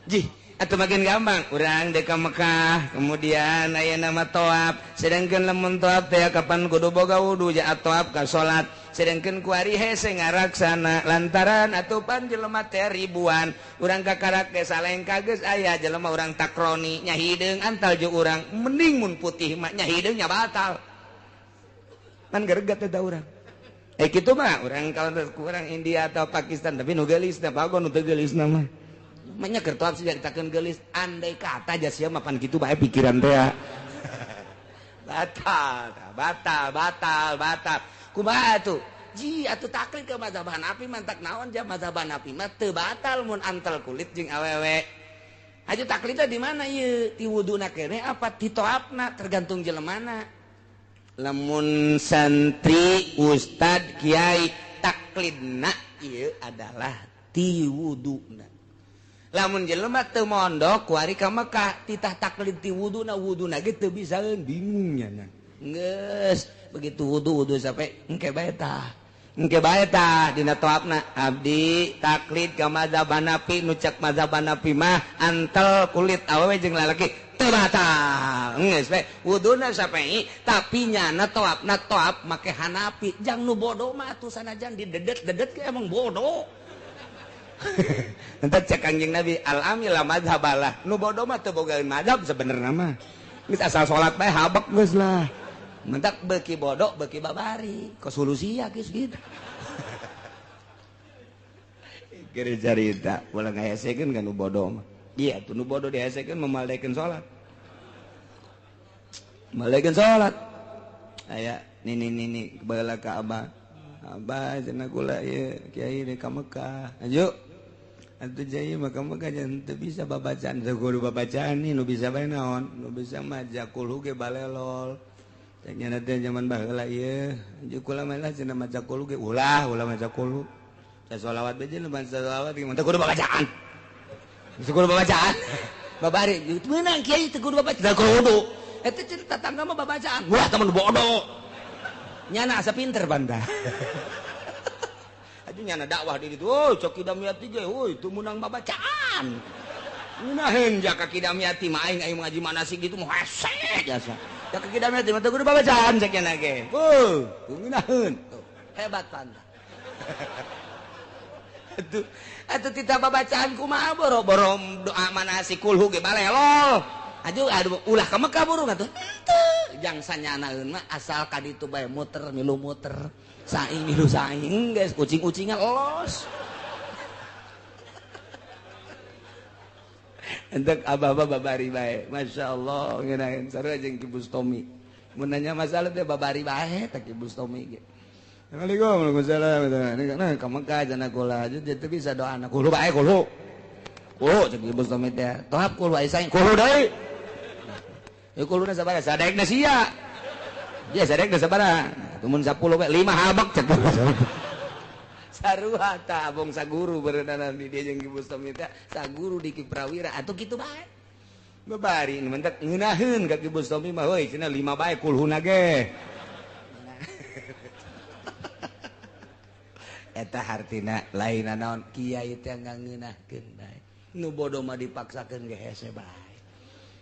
Jih atau makin gampang urang dek ka Mekah kemudian aya nama toab sedangkan lamun toab teh kapan kudu boga wudu ja toab ka salat sedangkan kuari hese ngaraksana lantaran atupan jelema teh ribuan urang kakarak ge salengka geus aya jelema urang takroni nya hideung antal jeung urang mending mun putih mah nya hideung nya batal pan geregat eta urang. Kitu mah urang kalau kurang India atau Pakistan tapi nu geulis na pagon nu teu geulis na mah banyak kertoap sih caritakeun geulis andai kata aja sia mah pan kitu bae pikiran teh batal batal batal batal kumaha atuh ji atuh taklid ke mazhab Hanafi mantak naon ja mazhab Hanafi mah teu batal mun antel kulit jeung awewe aju taklidna di mana ieu ti wuduna keneh apa ti toapna tergantung jelemana. Lamun santri ustad kiai taklidna ieu adalah ti wuduna. Lamun jelema teu mondok kuari ka Mekah titah taklid ti wuduna wuduna ge teu bisaeun bingung nya. Geus begitu wudu wudu sampai engke bae tah. Engke bae tah dina toapna abdi taklid ka mazhab Hanafi nu cek mazhab Hanafi mah antel kulit awewe jeung lalaki teu batal. Geus we wuduna sampai tapi nyana toapna toap make Hanafi jang nu bodoh mah atuh sanajan didedet-dedet ge emang bodoh. Entah cek Kangjeng Nabi al-amil la mazhabalah nu bodoh mah teu bogaeun mazhab sebenarnya mah geus asal salat bae habek geus lah mentak beuki bodoh beuki babari kosolusi ya geus gitu. Keur carita ulah ngahesekeun ka nu bodoh mah iya tuh nu bodoh dihesekeun memaldekeun salat maldekeun salat aya nini nini baheula ka abah abah cenah kula ieu kiai di ka Mekah aju atuh jai maka Mekah jangan teu bisa babacaan teu kudu babacaan nih nu bisa bae naon nu bisa mah jakul ge balelol teh nya teh zaman baheula ieu aju kula mah lah cenah maca kulu ge ulah ulah maca kulu sholawat bae jeung sholawat ge teu kudu babacaan teu kudu babacaan babari meunang kiai teu kudu babacaan teu kudu eta cerita tetangga mah babacaan wah temen bodoh nyana asa pinter banda. Aju nyana dakwah di ditu, oh cok Kidamyati ge, oh itu menang babacaan. Ngeunaheun jaka Kidamyati mah aing aing ngaji manasik gitu mah hese jasa. Jaka Kidamyati mah teu kudu babacaan cek nyana ge. Heuh, ngeunaheun. Hebat banda. Atuh atuh tita babacaan kumaha boro-boro doa manasik kulhu ge balelol. Aduh aduh ulah ka Mekah burung atuh. Henteu jang sanyanaeun mah asal ka ditu bae muter milu muter. Saing milu saing geus kucing-kucingan los. Entek abah-abah babari bae. Masya Allah ngeunaheun sarua jeung Ki Bustomi. Mun nanya masalah teh babari bae teh Ki Bustomi ge. Assalamualaikum warahmatullahi wabarakatuh. Nah, ka Mekah cenah kula teu bisa doana kulo bae kulo. Kulo cek Ki Bustomi teh. Tohap kulo aya saing kulo deui. Ya kuluna sabaraha sadaekna sia. Dia sadaekna sabaraha. Mun 10 bae 5 habak cek. Sarua ta abong saguru berenang di dia jeung Ki Bustomi teh saguru di Ki Prawira atuh kitu bae. Babari nu mentek ngeunaheun ka Ki Bustomi mah heuy cenah 5 bae kulhuna ge. Eta hartina lain naon kiai teh ngangeunahkeun bae. Nu bodoh mah dipaksakeun ge hese bae.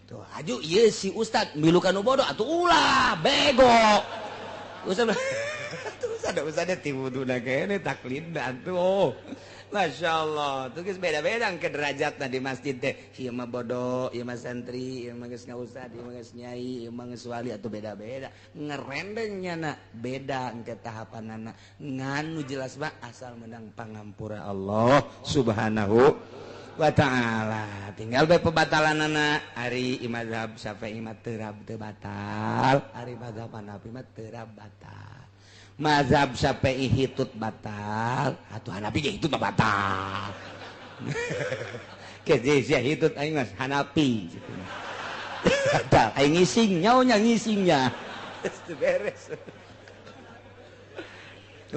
Tuh aju ieu si ustad milu ka nu bodoh atuh ulah bego. Ustad ada usah ti wuduna kene taklidna atuh. Masya Allah, tuh geus beda-beda ke derajatna di masjid teh. Ieu mah bodoh, ieu mah santri, ieu mah geus ngaustad, ieu mah geus nyai, ieu mah geus wali atuh beda-beda. Ngerendeng nyana beda engke tahapanana. Ngan nu jelas mah asal menang pangampura Allah Subhanahu wa ta'ala. Tinggal bae pebatalanana ari mazhab Syafi'i mah teu batal, ari mazhab Hanafi mah teu batal. Mazhab Syafi'i hitut batal, atuh Hanafi ge hitut mah batal. Ke sia hitut aing mah Hanafi. Batal aing ngising nyaonya ngisingnya. Geus beres.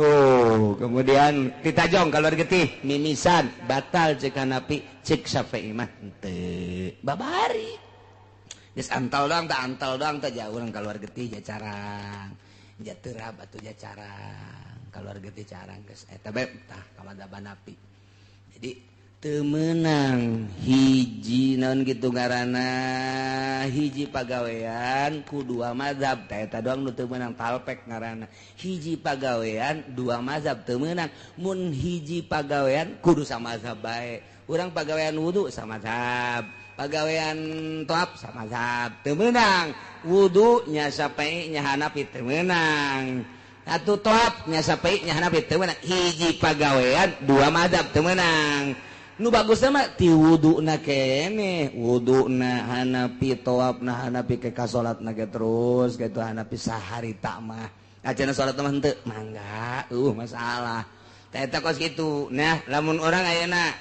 Oh, kemudian ditajong keluar getih mimisan batal cek Hanafi, cek Syafi'i mah henteu. Babari. Geus antal doang tah antal doang tah jauh urang keluar getih ja carang. Jaterab atau jacarang keluar getih carang geus eta bae tah ka mazhab Hanafi. Jadi teu meunang hiji naon kitu ngaranna hiji pagawean ku dua mazhab tah eta doang nu teu meunang talpek ngaranna. Hiji pagawean dua mazhab teu meunang, mun hiji pagawean kudu samazhab bae. Urang pagawean wudu samazhab, pagawean toap samazhab teu meunang. Wudu nya Syafi'i nya Hanafi teu meunang. Atuh toap nya Syafi'i nya Hanafi teu meunang. Hiji pagawean dua mazhab teu meunang. Nu bagusna mah ti wuduna keneh, wuduna Hanafi, toapna Hanafi ke ka salatna ge terus kitu Hanafi saharita mah. Acan salat mah henteu mangga, masalah. Tah eta kos kitu. Nah, lamun urang ayeuna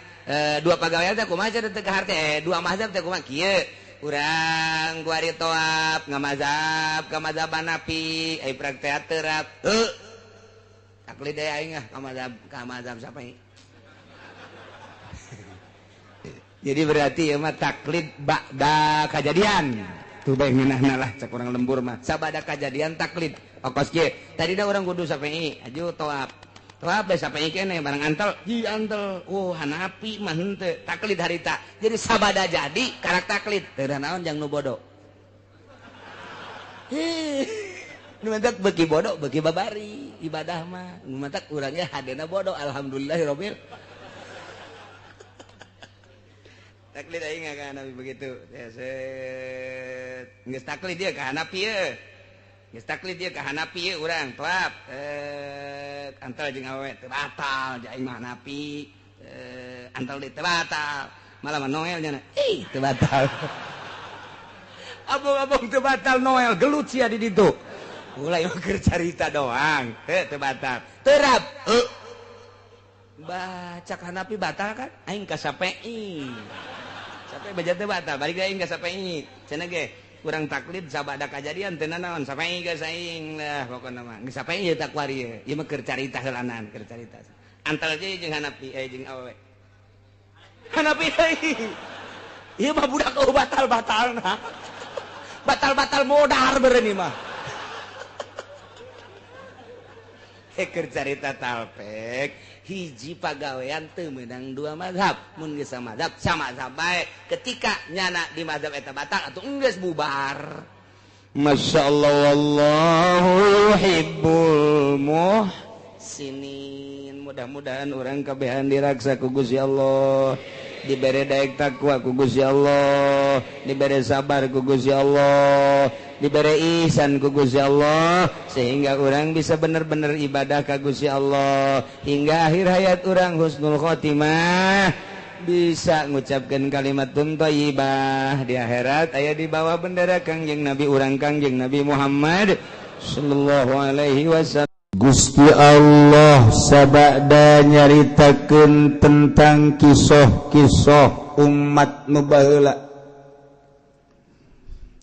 dua pagawean teh kumaha teh teu kaharte, dua mazhab teh kumaha kieu. Urang kuari toap ngamazhab ka mazhab Hanafi, ai praktek terap. Heuh. Taklid deui aing ah ka mazhab Syafi'i. Jadi berarti ieu mah taklid ba'da kajadian. Tuh bae ngeunahna lah cek urang lembur mah. Sabada kajadian taklid. Okos kieu. Tadina urang kudu Syafi'i, aju toap. Toap bae Syafi'i keneh barang antel, hi antel. Oh, Hanafi mah henteu taklid harita. Jadi sabada jadi karak taklid. Teu naon jang nu bodoh. Hih. Nu mantak beuki bodoh, beuki babari ibadah mah. Nu mantak urang ge hadena bodoh, alhamdulillahirabbil. Taklid aing ka Hanafi begitu. Set. Geus taklid ieu ka Hanafi ieu. Geus taklid ieu ka Hanafi ieu urang toap. Antal jeung awewe teu batal, aing mah Hanafi. Antal deui teu batal. Malah mah Noel nya. Ih, teu batal. Abong-abong teu batal Noel gelut sia di ditu. Mulai keur carita doang, heuh teu batal. Terap. Heuh. Baca Hanafi batal kan? Aing ka Syafi'i. Sampai baca teu batal, balik aing ka Syafi'i. Cenah ge urang taklid sabada kajadian teu nanaon Syafi'i geus aing lah pokona mah. Geus Syafi'i ieu takwari ieu. Ieu mah keur carita heulanan, keur carita. Antal je jeung Hanafi jeung awewe. Hanafi deui. Ieu mah budak eueuh batal-batalna. Batal-batal modar beureun ieu mah. Keur carita talpek hiji pagawean teu meunang dua mazhab, mun geus samazhab samazhab bae. Ketika nyana di mazhab eta batal atuh enggeus bubar. Masyaallah wallahu yuhibbul muhsinin. Mudah-mudahan urang kabehan diraksa ku Gusti Allah. Dibere daek takwa ku Gusti Allah, dibere sabar ku Gusti Allah, dibere ihsan ku Gusti Allah, sehingga orang bisa bener-bener ibadah ka Gusti Allah hingga akhir hayat orang husnul khotimah, bisa ngucapkan kalimat thayyibah di akhirat aya di bawah bendera Kangjeng Nabi urang Kangjeng Nabi Muhammad sallallahu alaihi wasallam. Gusti Allah sabada nyaritakeun tentang kisah-kisah umat nu baheula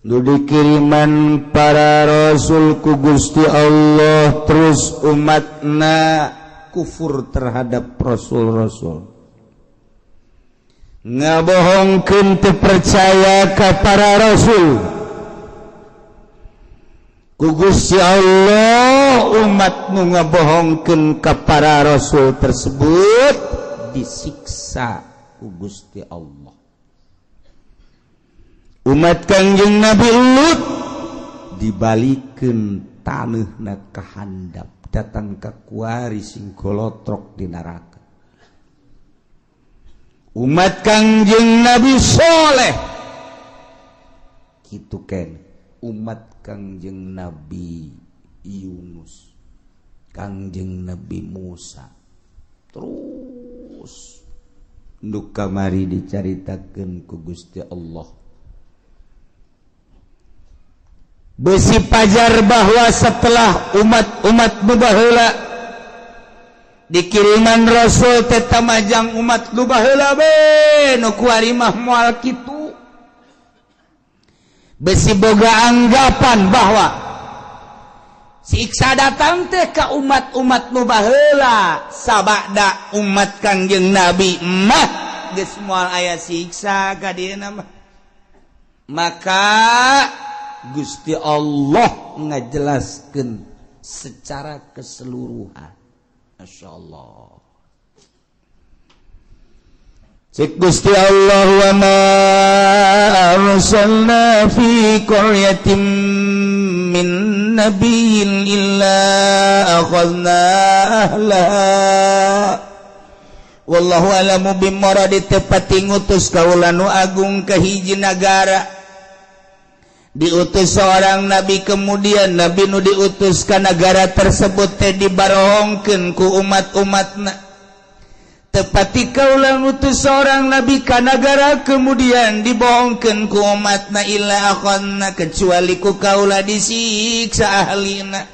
nu dikiriman para rasul ku Gusti Allah, terus umatna kufur terhadap rasul-rasul, ngabohongkeun teu percaya ka para rasul. Ku Gusti Allah umat nu ngabohongkeun ka para rasul tersebut disiksa ku Gusti Allah. Umat Kangjeng Nabi Lut dibalikeun taneuhna ka handap, datang ka kuari sing golotrok di neraka. Umat Kangjeng Nabi Soleh kitu ken, umat Kangjeng Nabi Yunus, Kangjeng Nabi Musa, terus nu kamari dicaritakeun ku Gusti Allah. Besi pajar bahwa setelah umat-umat nu baheula dikiriman rasul teh tamajang umat nu baheula be nu kuari mah moal kitu. Besi boga anggapan bahwa siksa datang teh ka umat-umat nu baheula, sabada umat Kangjeng Nabi mah geus moal aya siksa ka dieuna mah. Maka Gusti Allah ngajelaskeun secara keseluruhan. Masya Allah. Cek Gusti Allah, wa ma arsalna fi qaryatin min nabiyyin illa akhadna ahlaha wallahu alamu bimuradi. Tepati ngutus kaula nu agung ke hiji nagara, diutus seorang nabi, kemudian nabi nu diutus ke negara tersebut teh dibarohongkeun ku umat-umatna. Tepati kaula ngutus seorang nabi ka nagara, kemudian dibohongkeun ku umatna, illa akhadna, kecuali ku kaula disiksa ahlina.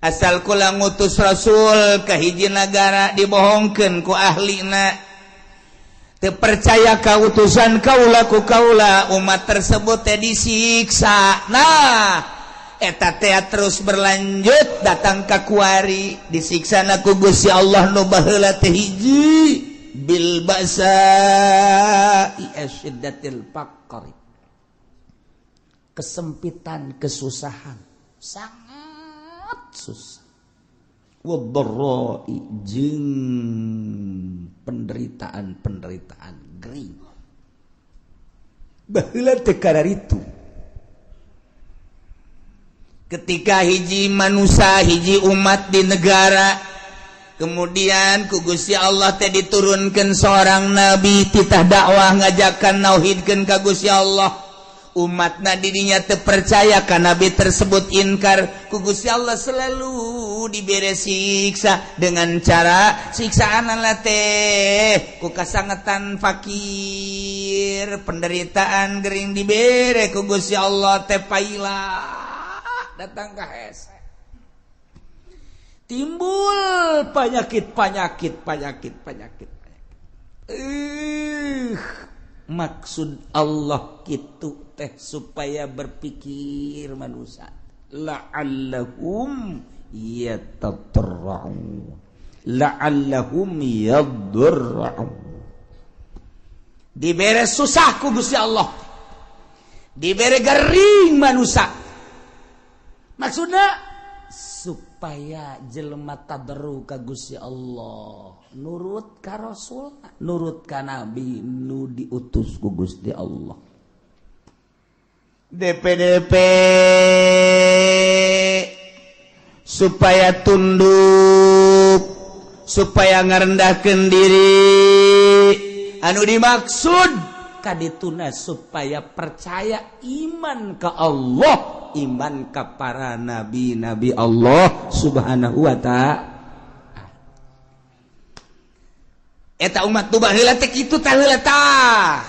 Asal kula ngutus rasul ke hiji nagara, dibohongkeun ku ahlina, percaya kautusan kaula, ku kaula umat tersebut teh disiksa. Nah, eta teh terus berlanjut datang ka kuari, disiksa na ku Gusti Allah nu baheula teh hiji bil ba'sa asyiddatil faqri, kesempitan, kesusahan, sangat susah, wadharra'i, jeung penderitaan-penderitaan gering. Baheula teh itu ketika hiji manusia, hiji umat di negara, kemudian ku Gusti Allah teh diturunkan seorang nabi, titah dakwah ngajakan nauhidkeun ka Gusti Allah. Umatna didinya terpercaya ka nabi tersebut, inkar, ku Gusti Allah selalu diberi siksa dengan cara siksaan teh ku kasangetan fakir, penderitaan gering dibere ku Gusti Allah teh paila datang ka hese, timbul penyakit penyakit penyakit penyakit penyakit. Maksud Allah gitu teh supaya berpikir manusia, la'allahum yatadarra'un, la'allahum yadarra'un. Dibere susah ku Gusti Allah, dibere gering manusia, maksudnya supaya jelema tadarru ka Gusti Allah, nurut ka Rasul, nurut ka nabi nu diutus ku Gusti Allah. DPDP supaya tunduk, supaya ngerendahkan diri. Anu dimaksud kadituna supaya percaya iman ke Allah, iman ke para nabi-nabi Allah Subhanahu wa ta'ala. Eta umat tu baheula teh kitu tah heula tah.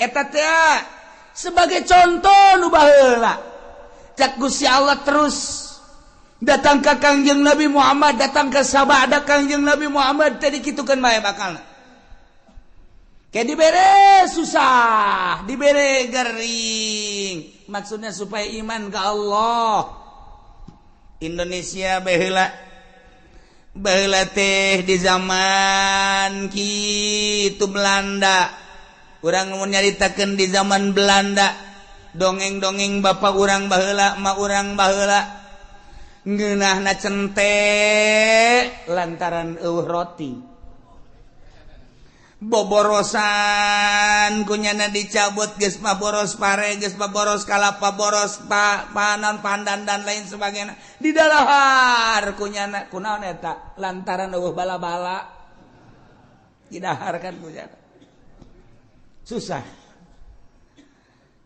Eta teh sebagai contoh nu baheula. Cak Gusti Allah terus datang ke Kangjeng Nabi Muhammad, datang ke sabada Kangjeng Nabi Muhammad teh dikitukeun bae bakalna. Kayak dibere susah, dibere gering. Maksudnya supaya iman ke Allah. Indonesia baheula baheula teh di zaman kitu Belanda. Urang mun nyaritakeun di zaman Belanda, dongeng-dongeng bapak urang baheula, emak urang baheula ngeunahna cente lantaran eueuh roti. Boborosan kunyana dicabut geus mah boros pare, geus mah boros kalapa, boros panan pandan dan lain sebagainya. Didalahar kunyana kunaon eta lantaran eueuh bala-bala didaharkan kunyana. Susah.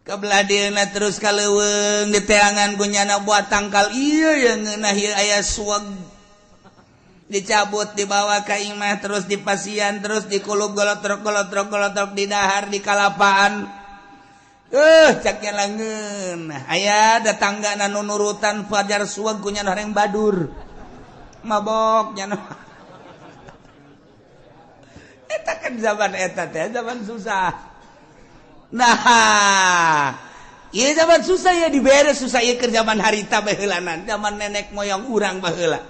Kebelah dieuna terus ka leuweung diteangan kunyana buat tangkal ieu yang ngeunah ieu aya suweg. Dicabut dibawa ke imah terus dipasian terus dikulub golotrok golotrok golotrok didahar di kalapaan caknya langeun aya datangga nu nurutan fajar suweg kunya horeng badur mabok nya eta kan zaman eta teh zaman susah. Nah ieu zaman susah ya dibere susah ieu keur zaman harita baheulanan zaman nenek moyang urang baheula.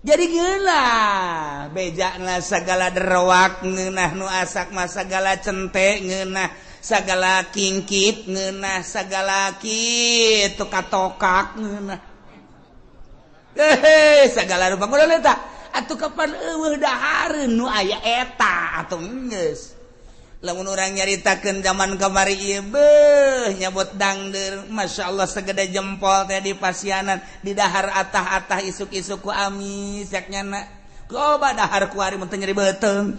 Jadi ngeunah bejana segala derwak ngeunah nu asak mah segala cente ngeunah segala kingkit ngeunah segala kitu katokak ngeunah hehe segala rupa kudu eta atuh kapan eueuh dahareun nu aya eta atuh geus. Lamun urang nyaritakeun zaman kamari ieu beuh nyabot dangdeur masyaallah segede jempol teh di pasianan di dahar atah-atah isuk-isuk ku amis cak nyana coba dahar ku ari mun teu nyeri beuteung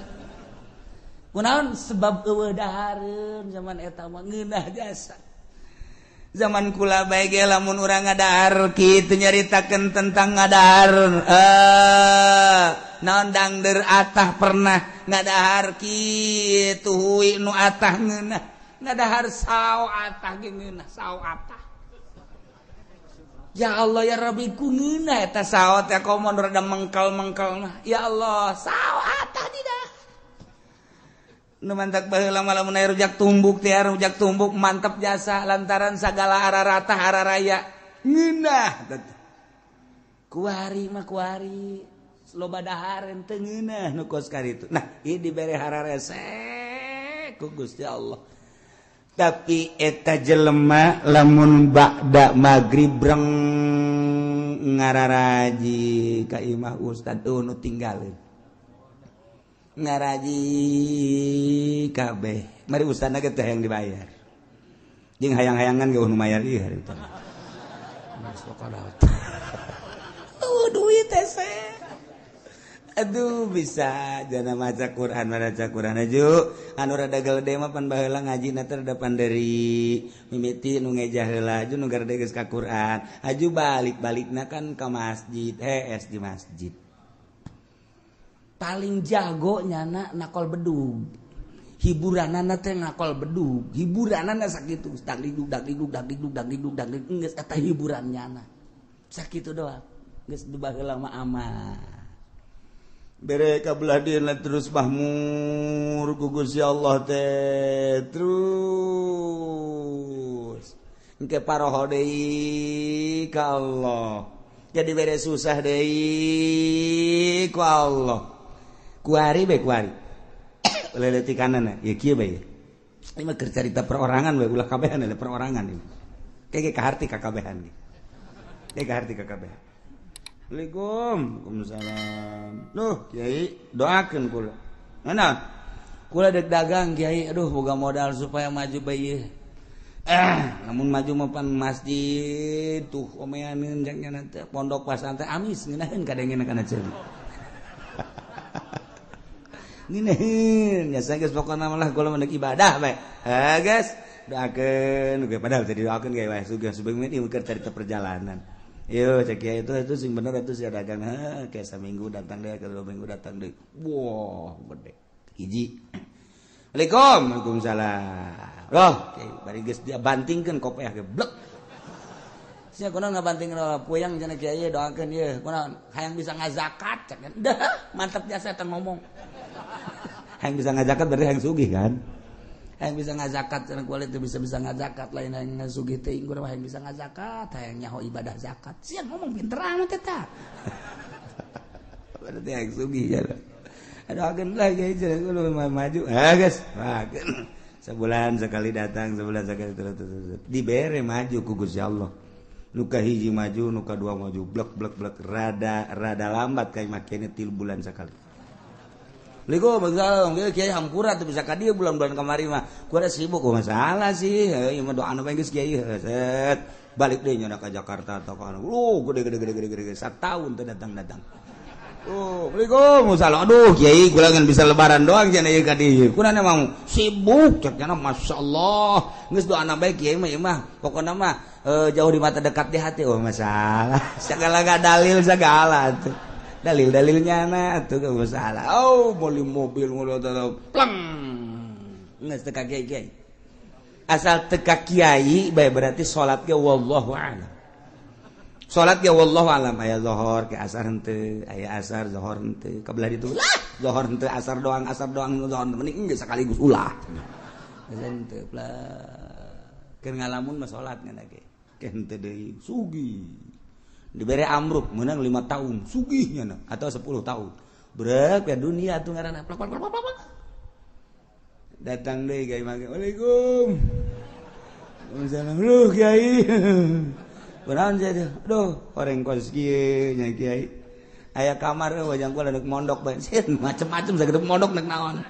kunaon sebab eueuh dahareun zaman eta mah ngeunah jasa. Zaman kula bae ge lamun urang ngadahar kitu nyaritakeun tentang ngadahar naon dangdeur atah pernah ngadahar kitu hui nu atah ngeunah ngadahar sao atah ge ngeunah sao atah. Ya Allah ya Rabbi ku ngeunah eta sao teh komo rada mengkal-mengkal mah ya Allah sao atah tidak nu mantak baheula mah lamun aya rujak tumbuk teh rujak tumbuk mantep jasa lantaran sagala ararata araraya ngeunah kuari mah kuari loba dahareun teu ngeunah nu kos karitu. Nah ieu dibere hararese ku Gusti Allah. Tapi eta jelema lamun ba'da magrib breng ngararaji ka imah ustad nu tinggalin ngaraji kabeh mari ustadna ge teh yang dibayar jeung hayang-hayangan ge nu mayar ieu hari teh duit teh. Aduh bisa jana maca Quran maca Quran aju anu rada gede mah pan baheula ngajina teh rada panderi mimiti nu ngejah heula aju nu garede geus ka Quran aju balik-balikna kan ka masjid hees di masjid paling jago nyana nakol bedug hiburanana teh nakol bedug hiburanana sakitu dagdidug dagdidug dagdidug dagdidug dagdidug geus eta hiburan nyana sakitu doang geus baheula mah aman. Bere kabelah dieuna terus mahmur ku Gusti Allah teh terus engke paroho deui ka Allah jadi bere susah deui ku Allah kuari bae kuari leletikanana ya kieu bae ieu mah keur carita perorangan bae ulah kabehan perorangan ieu kayak kaharti ka kabehan ge kayak kaharti ka kabehan. Assalamualaikum. Waalaikumsalam. Duh, Kiai, doakeun kula. Mana? Kula dek dagang Kiai, aduh boga modal supaya maju bae ieu. Lamun maju mah pan masjid tuh omeaneun jang nya teh pondok pasantren amis ngeunaheun kadengena kana ceuli. Ngeunaheun nya geus pokona mah lah kula mah ibadah bae. Ha geus doakeun ge padahal teu didoakeun ge wae sugih subeung ieu keur carita perjalanan. Yo cek kiai itu sing bener atuh sia dagang heuh kayak saminggu datang deui ke 2 minggu datang deui. Wah, gede. Hiji. Assalamualaikum. Waalaikumsalam. Loh, kiai bari geus dia bantingkeun kopeah ge blek. Sia kunaon ngabantingkeun puyang cenah kiai doakeun ieu kunaon hayang bisa ngazakat cek. Dah, mantap jasa eta ngomong. Hayang bisa ngazakat berarti hayang sugih kan? Hayang bisa ngazakat cenah kulit teu bisa-bisa ngazakat lain hayang sugih teuing kudu hayang bisa ngazakat hayang nyaho ibadah zakat. Sia ngomong pinter amat eta. Berarti hayang sugih ya. Aduh agen lah kiai cenah kudu maju. Ah geus, doakeun. Sebulan sekali datang, sebulan sekali terus dibere maju ku Gusti Allah. Nuka hiji maju, nuka dua maju, blek blek blek rada rada lambat kayak makene 3 bulan sekali. Liko masalah, kiai hampura tuh bisa ka dieu bulan-bulan kamari mah. Kuara sibuk kok masalah sih. Ieu mah doana bae geus kiai set. Balik deui nya ka Jakarta atau ka lu gede gede gede gede gede satahun teu datang-datang. Oh, Waalaikumsalam. Aduh, kiai kula ngan bisa lebaran doang cenah ieu ka dieu. Kuna emang sibuk cek nya masyaallah. Geus doana bae kiai mah ieu mah. Pokona mah jauh di mata dekat di hati. Oh, masalah. Segala dalil segala tuh. Dalil-dalilnya na tuh gak masalah. Oh, beli mobil ngono pleng. Geus teu ka kiai. Asal teu ka kiai bae berarti salat ge wallahu a'lam. Salat ge wallahu a'lam aya zuhur ke asar henteu, aya asar zuhur henteu, kabelah ditu lah zuhur henteu asar doang zuhur mending geus sekaligus ulah. Geus henteu plek. Keur ngalamun mah salat ngan ge. Ke henteu deui sugih. Dibere amruk menang 5 tahun sugihnya na, atau 10 tahun brek ya dunia tuh ngaranna plak plak plak plak datang deui kiai mah waalaikum waalaikumsalam lu kiai kunaon sia teh aduh horeng kos kieu nya kiai aya kamar wajang kula deuk mondok bae macem-macem sakitu mondok nek naon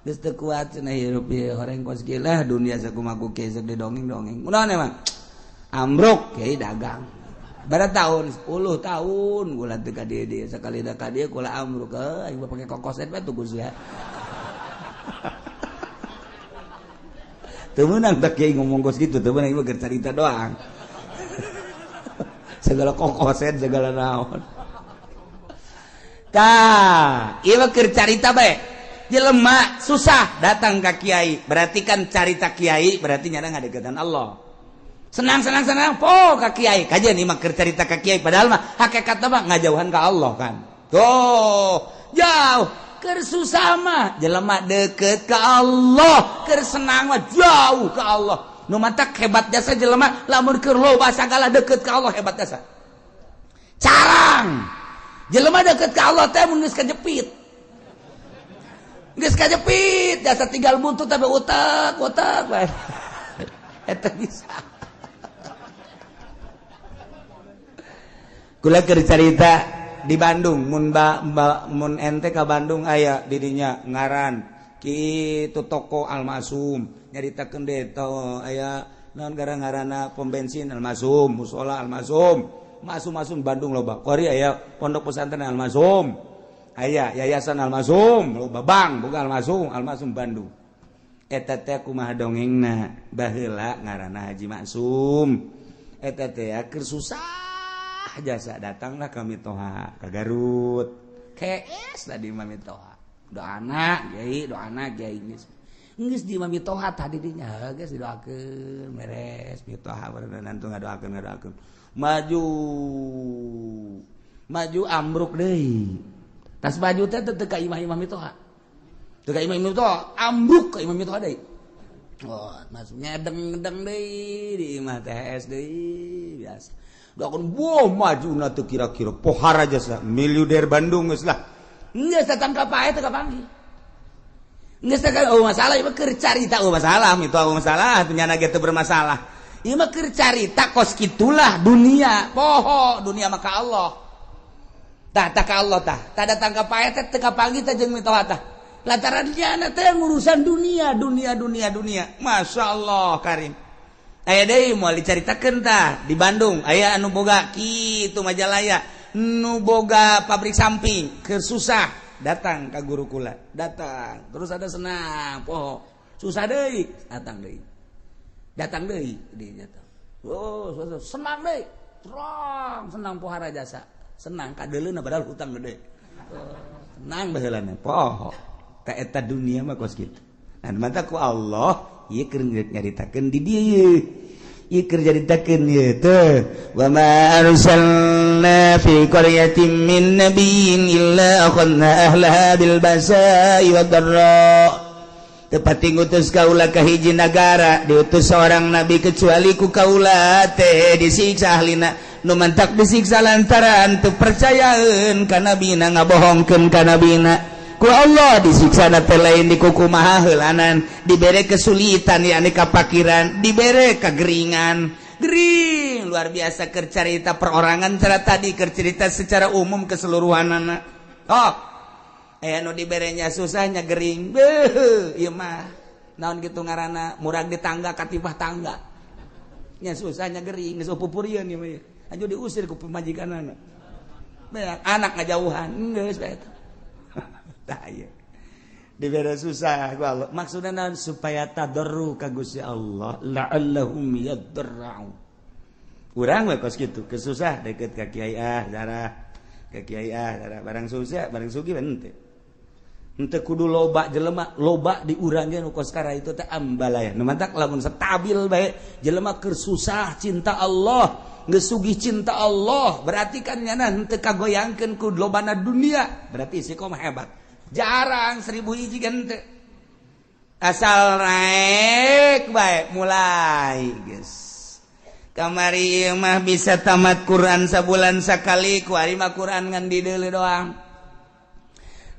geus teu kuat cenah hirup ieu horeng kos kieu lah dunia sakumaha ku kiai sok didongeng-dongeng kunaon emang amruk kiai dagang bara tahun 10 tahun kula teu ka dieu dieu sakali da ka dieu kula amruk aing pake kokoset bae tuh sia teu meunang teh kiai ngomong kos kitu teu meunang ieu carita doang segala kokoset segala naon tah ieu keur carita bae jelema susah datang ka kiai berarti kan carita kiai berarti nyana ngadeukeutan Allah. Senang senang senang po ka kiai kajian ieu mah keur carita ka kiai padahal mah hakikatna mah ngajauhan ka Allah kan. Tuh jauh keur susah mah jelema deukeut ka Allah keur senang mah jauh ka Allah. Nu matak hebat jasa jelema lamun keur loba sagala deukeut ka Allah hebat jasa. Carang jelema deukeut ka Allah teh mun geus kajepit. Geus kajepit jasa tinggal buntut tapi utak utak bae. Eta bisa. Kula keur carita di Bandung mun mun ente ka Bandung aya didinya ngaran kitu toko Almasum nyaritakeun deui to aya naon gara-ngarana pom bensin Almasum musala Almasum masum-masum Bandung loba kori aya pondok pesantren Almasum aya yayasan Almasum loba bank boga Almasum Almasum Bandung eta teh kumaha dongengna baheula ngaranna Haji Maksum eta teh keur susah jasa datanglah kami toha ke Garut KS tadi mami toha doana kiai doana kiai geus geus di mami toha tadi dinya geus didoakeun beres mitoha nantu ngadoakeun ngadoakeun maju maju ambruk deui tas baju teh teu ka imah-imah mitoha teu ka imah mitoha ambruk ka imah mitoha deui oh masuk ngedeng-ngedeng deui di imah THS deui biasa doakeun boh majuna teu kira-kira pohara jasa miliuder Bandung geus lah geus datang ka pae teu kapanggih geus teh oh masalah ieu mah keur carita oh masalah itu oh masalah nyana ge teu bermasalah ieu mah keur carita kos kitulah dunia poho dunia mah ka Allah tah tah ka Allah tah tah datang ka pae teh teu kapanggih teh jeung mitoha tah lantaran nyana teh ngurusan dunia dunia dunia dunia masyaallah karim. Aya deui moal dicaritakeun tah di Bandung aya anu boga kitu Majalaya nu boga pabrik samping keur susah Datang ka guru kula, datang. Terus ada senang, poho. Susah deui, datang deui. Datang deui dinya teh. Oh, senang deui. Terang senang pohara jasa. Senang kadeuleuna padahal hutang gede. Senang baheulana poho. Ka eta dunia mah kos kitu. Nah, mata ku Allah ieu keur nyaritakeun di dieu. Ieu keur nyaritakeun ieu teh. Wa ma arsalna fi qaryatin min nabiyyin illa akhadna ahlaha bil basa'i wad dharra. Tepati ngutus kaula ka hiji nagara diutus seorang nabi kecuali ku kaula teh disiksa ahlina nu mantak disiksa lantaran teu percayaeun ka nabina, ngabohongkeun ka nabina. Ku Allah disiksa teh lain dikukumaha heulanan, dibere kesulitan yakni kapakiran, dibere kegeringan. Gering luar biasa keur carita perorangan cara tadi, keur cerita secara umum keseluruhanana. Oh, aya nu diberenya susahnya gering, beuh ieu mah naon kitu ngaranna, murag di tangga katipah tangga nya, susahnya gering, geus pupurieun ieu mah aju diusir ku pamajikanana, beak anak ngajauhan geus bae eta. Tah, ieu dibere susah ku Allah maksudna naon? Supaya tadarru ka Gusti Allah, la'allahum yadarra'u. Urang we kos kitu, kesusah deket ka kiai, ah darah ka kiai, ah darah. Barang susah, barang sugih henteu. Henteu kudu loba jelema, loba di urang ge nu kos kara itu teh ambalaya. Nu mantak lamun stabil bae jelema keur susah cinta Allah, geus sugih cinta Allah, berarti kan nyana henteu kagoyangkeun ku lobana dunia, berarti istiqomah hebat. Jarang 1000 hiji kan henteu. Asal naik bae mulai geus. Kamari ieu mah bisa tamat Quran sabulan sakali, kuari mah Quran ngan dideuleu doang.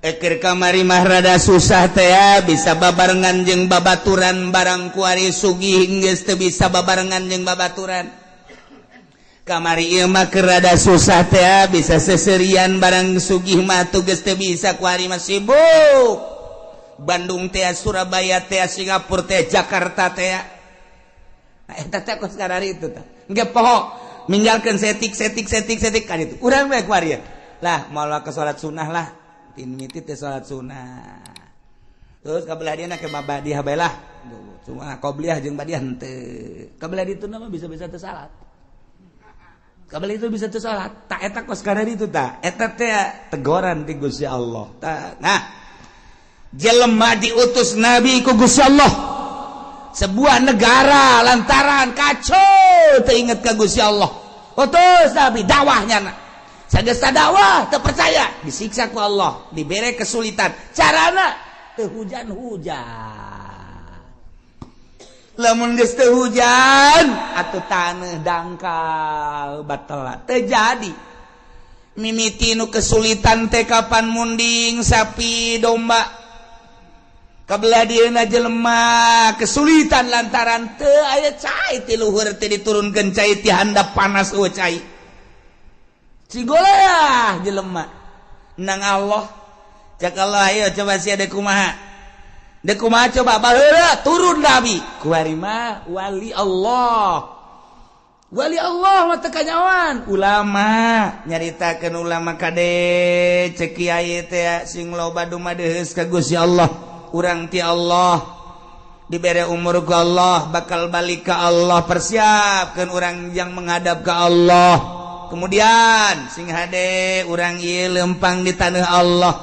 Eker kamari mah rada susah teh bisa babarengan jeung babaturan, barang kuari sugih geus teu bisa babarengan jeung babaturan. Kamari ieu mah keur rada susah teh bisa seserian, barang sugih mah tuh geus teu bisa, kuari mah sibuk. Bandung teh, Surabaya teh, Singapura teh, Jakarta teh. Nah, eta teh kos karari itu teh. Engke poho ninggalkeun setik setik setik setik kan itu. Urang we kuari lah moal ke salat sunah lah. Tin miti teh salat sunah. Terus kabelah dia ke badiah bae lah. Cuma qobliyah jeung badiah henteu. Kabelah ditu mah bisa-bisa teu salat. Kabelah itu bisa teu salat. Tak eta kos karari itu tah. Eta teh tegoran ti Gusti Allah. Tah. Nah, jelema diutus nabi ku Gusti Allah. Sebuah negara lantaran kacau teu inget ka Gusti Allah. Utus nabi dakwahnya na. Sageus dakwah teu percaya, disiksa ku Allah, dibere kesulitan. Carana teu hujan-hujan. Lamun geus teu hujan atuh taneuh dangkal batal teu jadi. Mimiti nu kesulitan teh kapan munding sapi domba. Kabelah dieuna jelema kesulitan lantaran teu aya cai ti luhur, teh diturunkeun cai ti handap panas, eueuh cai. Cigoleah jelema nang Allah, cek Allah, ayo coba sia deuk kumaha, deuk kumaha coba. Baheula turun nabi kuari mah wali Allah, wali Allah mah teu kanyawan ulama nyaritakeun ulama kade, cek kiai teh sing loba dumadeus ka Gusti Allah. Urang ti Allah dibere umur ku Allah, bakal balik ke Allah, persiapkan orang yang menghadap ke Allah. Kemudian sing hade urang ieu lempang di tanah Allah.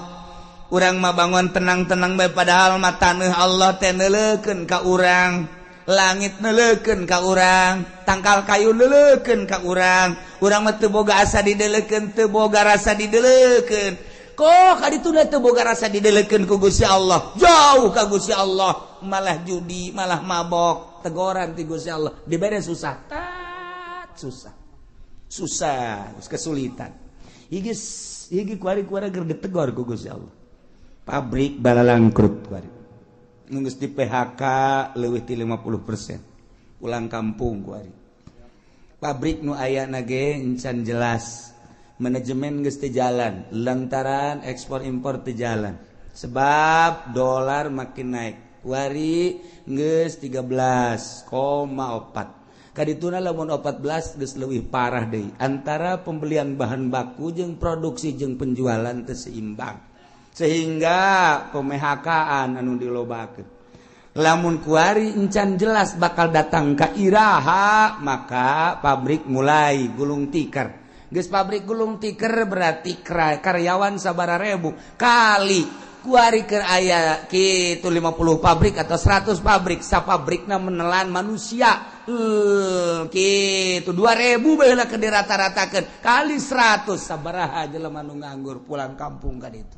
Urang mah bangun tenang-tenang bae, padahal mah tanah Allah teh neuleukeun ka urang, langit neuleukeun ka urang, tangkal kayu neuleukeun ka urang. Urang mah teu boga asa dideleukeun, teu boga rasa dideleukeun. Kok kadituna teu boga rasa dideleukeun ku Gusti Allah, jauh ka Gusti Allah, malah judi, malah mabok. Tegoran ti Gusti Allah, dibere susah, tat susah susah, kesulitan. Iki iki kuari-kuari ger ditegor ku Gusti Allah. Pabrik balalangkrut kuari, geus di PHK leuwih ti 50%, pulang kampung kuari. Pabrik nu aya ge encan jelas, manajemen geus teu jalan lantaran ekspor impor teu jalan sebab dolar makin naik. Kuari geus 13,4. Kadituna lamun 14 geus leuwih parah deui, antara pembelian bahan baku jeung produksi jeung penjualan teu seimbang. Sehingga pemehkaan anu dilobakeun. Lamun kuari encan jelas bakal datang ka iraha, maka pabrik mulai gulung tikar. Geus pabrik gulung tikar berarti karyawan sabaraha ribu kali kuari keur aya kitu 50 pabrik atau 100 pabrik, sapabrikna menelan manusia. Kitu 2000 baheula keur dirata-ratakeun kali 100 sabaraha jelema nu nganggur pulang kampung ka ditu.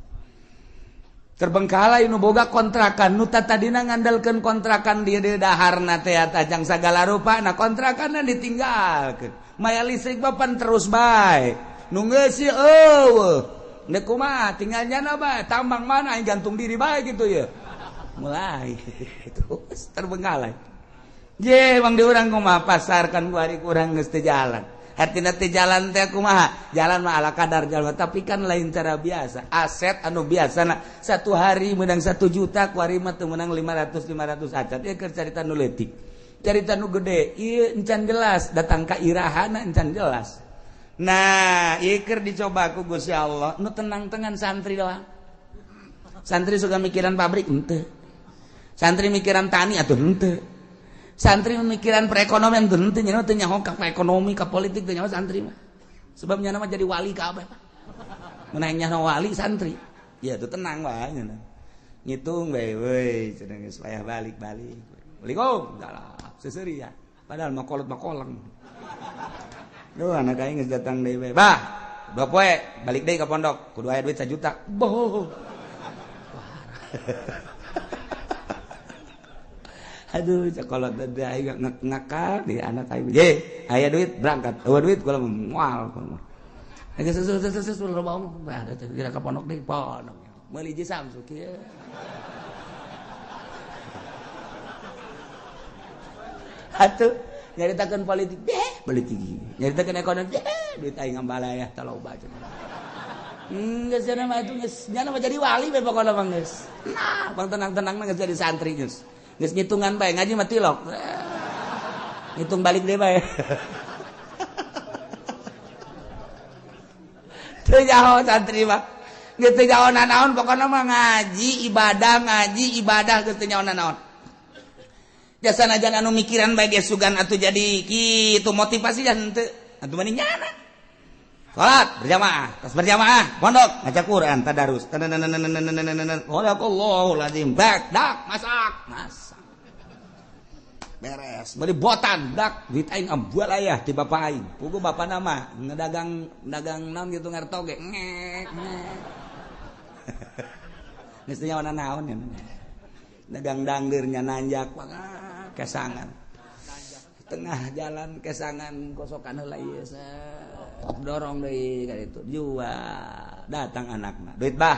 Terbengkalai nu boga kontrakan nu tadina ngandalkeun kontrakan dia di daharna teh tajang sagala rupa, nah kontrakanna ditinggalkeun. Maya listrik bapan terus bae. Nu ngeusi eueuh. Nek kumaha tinggal nyana bae, tambang mana aing gantung diri bae gitu ya. Mulai terus terbengkalai. Je bang di urang kumaha pasar kan kuari kurang geus teu jalan. Hartina teh jalan teh kumaha? Jalan mah ala kadar jalan, tapi kan lain cara biasa. Aset anu biasana satu hari menang 1 juta, kuari mah teu menang 500 acan. Ieu keur carita nu leutik. Carita nu gede, ieu encan jelas datang ka irahana encan jelas. Nah, ieu keur dicoba ku Gusti Allah, nu tenang-tenang santri doang. Santri suka mikiran pabrik henteu. Santri mikiran tani atuh henteu. Santri memikiran perekonomian teu nya teu nyaho ka ekonomi ka politik teu nyaho santri mah. Sebab nya mah jadi wali kabeh mah. Mun aya nyaho wali santri. Ya teu tenang wae nya. Ngitung bae euy cenah geus payah balik-balik. Assalamualaikum. Salah seseuri ya. Padahal mah kolot mah koleng. Duh anak aing geus datang deui bae. Bah, 2 poe balik deui ka pondok kudu aya duit 1 juta. Boh. Aduh, sekolah tadi aing ngakal di anak aing. Ye, aya duit berangkat. Eueuh duit kula moal. Geus sesu loba omong. Bah, kira ka pondok deui, pondok. Meuli hiji Samsu kieu. Atuh, nyaritakeun politik, deh, politik. Nyaritakeun ekonomi, deh, duit aing ngambalayah tah loba cenah. Geus cenah mah atuh geus nyana mah jadi wali we pokona mah geus. Nah, bang tenang-tenang mah geus jadi santri geus. Geus ngitungan bae ngaji mah tilok. Ngitung balik deui bae. Teu nyaho santri mah. Geus teu nyaho nanaon pokona mah ngaji ibadah geus teu nyaho nanaon. Jasa najan anu mikiran bae geus sugan atuh jadi kitu motivasi jan henteu. Atuh mani nyana. Salat berjamaah, tas berjamaah, pondok ngaca Quran tadarus. Sadaqallahul azim. Bak dak masak, masak. Beres, beli botan dak duit aing ambual ayah ti bapak aing. Pugu bapak nama ngedagang dagang naon gitu ngarto ge. Ngek ngek. Geus teu nyawa naon ya. Dagang dangdir nya nanjak kesangan. Tengah jalan kesangan kosokan heula ieu dorong deui ka ditu jual datang anakna duit bah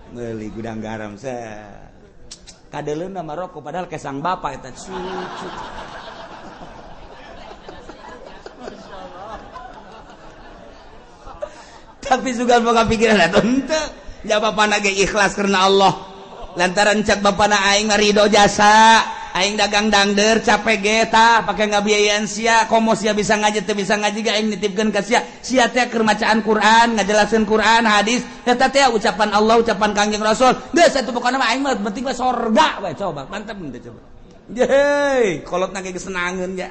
meuli gudang garam set kadeleuna mah rokok padahal kesang bapak eta cucu. Tapi sugan boga pikiran atuh henteu ja bapana ge ikhlas karena Allah lantaran cak bapana aing ridho jasa aing dagang dangder capek ge tah pake ngabiayaan sia komo sia bisa ngaji teu bisa ngaji ge aing nitipkeun ka sia sia teh keur macaan Quran ngajelaskeun Quran hadis eta teh ucapan Allah ucapan Kangjeng Rasul geus atuh pokona mah aing mah penting mah sorga we coba mantep henteu coba yeuh kolotna ge geus senangeun ya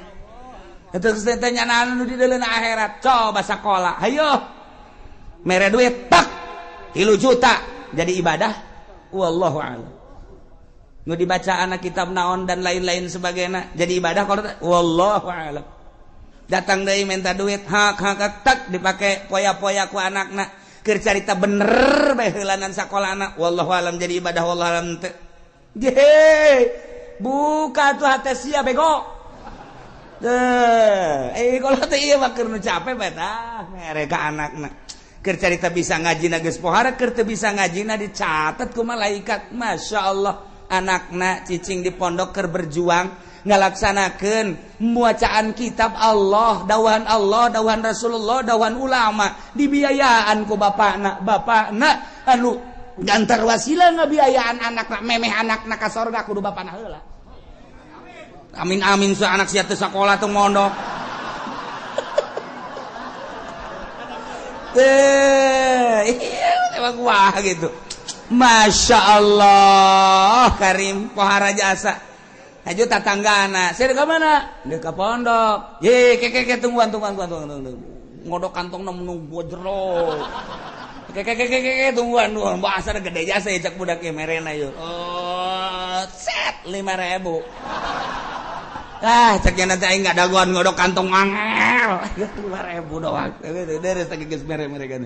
eta geus teh nyanaan nu di deuleuna akhirat coba sakola hayo mere duit tak 3 juta jadi ibadah wallahu a'lam. Nu dibaca anak kitab naon dan lain-lain sebagainya jadi ibadah kalau wallahu a'lam. Datang deui minta duit hak hak tak dipake poya-poya ku anakna keur carita bener bae heulanan sakolana wallahu a'lam jadi ibadah wallahu a'lam teu. Ye buka tuh hate sia bego. Teu kalau teh ieu mah keur nu capek bae tah mere ka anakna. Keur carita bisa ngaji na geus pohara keur teu bisa ngaji na dicatat ku malaikat Masya Allah anakna cicing di pondok keur berjuang ngalaksanakeun bacaan kitab Allah dawahan Allah dawahan Rasulullah dawahan ulama dibiayaan ku bapakna bapakna anu gantar wasilah ngabiayaan anakna memeh anakna ka sorga kudu bapakna heula amin amin su anak sia teu sakola teu mondok. Wah gitu. Masya Allah Karim pohara jasa. Haju tatanggana. Saya ke mana? Deuk ka pondok. Ye ke ke ke tungguan tungguan tungguan tungguan. Ngodok kantongna menunggu jero. Ke ke ke ke ke tungguan tungguan. Bahasa gede jasa cek budak ieu merena yeuh. Oh, set 5.000. Ah, cek nya nanti aing enggak dagoan ngodok kantong angel. 5.000 doang. Deres teh geus mere mereka.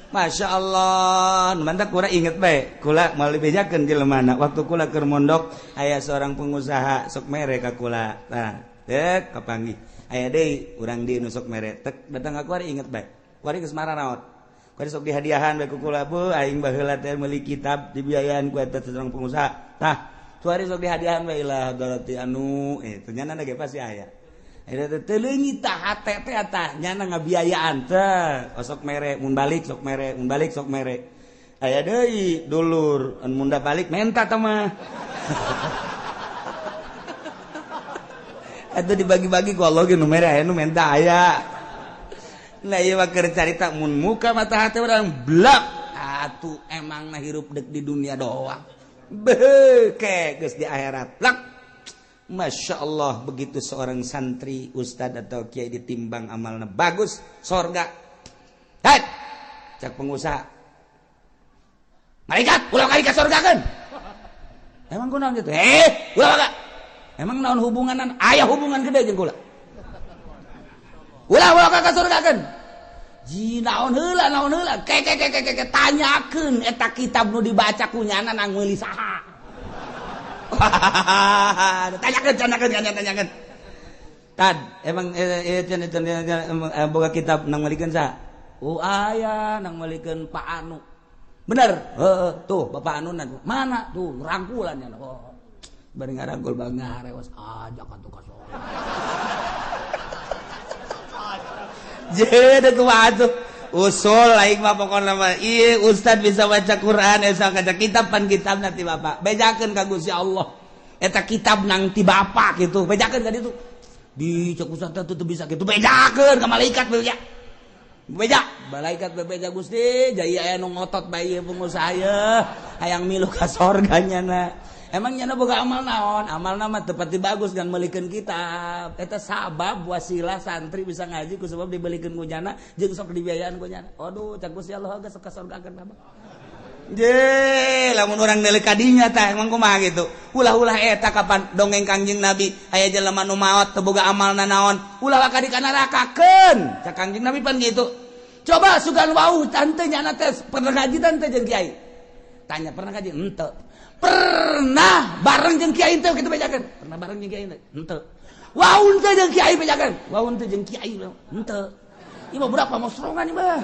Masya Allah, mantap kula inget bae. Kula mau dibejakeun jelema waktu kula keur mondok aya seorang pengusaha sok mere ka kula. Tah, dek kapanggih. Aya deui urang di nu sok mere. Tek datang ka kuari inget bae. Kuari geus mararaot. Kuari sok dihadiahan bae ku kula, bu aing baheula teh meuli kitab dibiayaan ku eta seorang pengusaha. Tah, kuari sok dihadiahan bae ilah darati anu ternyata ge pasti aya. Eta teh leungit tah hate teh tah nyana ngabiayaan teh osok mere mun balik sok mere mun balik sok mere aya deui dulur mun da balik menta tah mah atuh dibagi-bagi ku Allah ge nu mere aya nu menta aya. Nah ieu mah keur carita mun muka mata hate urang blak atuh emangna hirup deuk di dunia doang beuh ke geus di akhirat blak. Masya Allah, begitu seorang santri, ustad atau kiai ditimbang amalnya bagus, sorga. Hei, cak pengusaha. Malaikat, ulah kali ka sorga kan? Emang kunaon gitu? Ulah kak. Emang naon hubunganan? Aya hubungan gede jeung kula. Ulah ulah ka sorga kan? Ji naon heula, naon heula. Ke ke ke ke tanyakeun eta kitab nu dibaca ku nyana nang meuli saha. Tanyakan, tanyakan, tanyakan. Tad, emang boga kitab nang malikeun saha? Oh aya nang malikeun Pak Anu. Bener? Heeh, tuh Bapak Anu mana? Tuh rangkulan nya. Oh. Bari ngarangkul bangarewas ajak atuh ka sorga. Jeung kumaha atuh? Usul aing mah pokona mah ieu ustad bisa baca Quran eta kaca kitab pan kitabna ti bapak bejakeun ka Gusti Allah eta kitab nang ti bapak kitu bejakeun ka ditu di cek ustad teh teu bisa kitu bejakeun ka malaikat beja beja malaikat bebeja Gusti jaya aya nu ngotot bae ieu pengusaha ye hayang milu ka sorga nyana emang nyana boga amal naon amalna mah teu pati bagus kan meulikeun kitab eta sabab wasilah santri bisa ngaji ku sebab dibelikeun ku nyana jeung sok dibiayaan ku nyana aduh cak Gusti Allah geus ka sorgakeun bapak je lamun urang neuleuh ka dinya tah emang kumaha kitu ulah-ulah eta kapan dongeng Kangjeng Nabi aya jelema nu maot teu boga amalna naon ulah ka di nerakakeun cak Kangjeng Nabi pan kitu coba sugan wau tante nyana teh pernah ngaji tante jeung kiai tanya pernah ngaji henteu pernah bareng jeung kiai teh kitu bejakeun pernah bareng jeung kiai teh henteu waun teh jeung kiai bejakeun waun teh jeung kiai henteu ieu mah budak pamosrongan ieu mah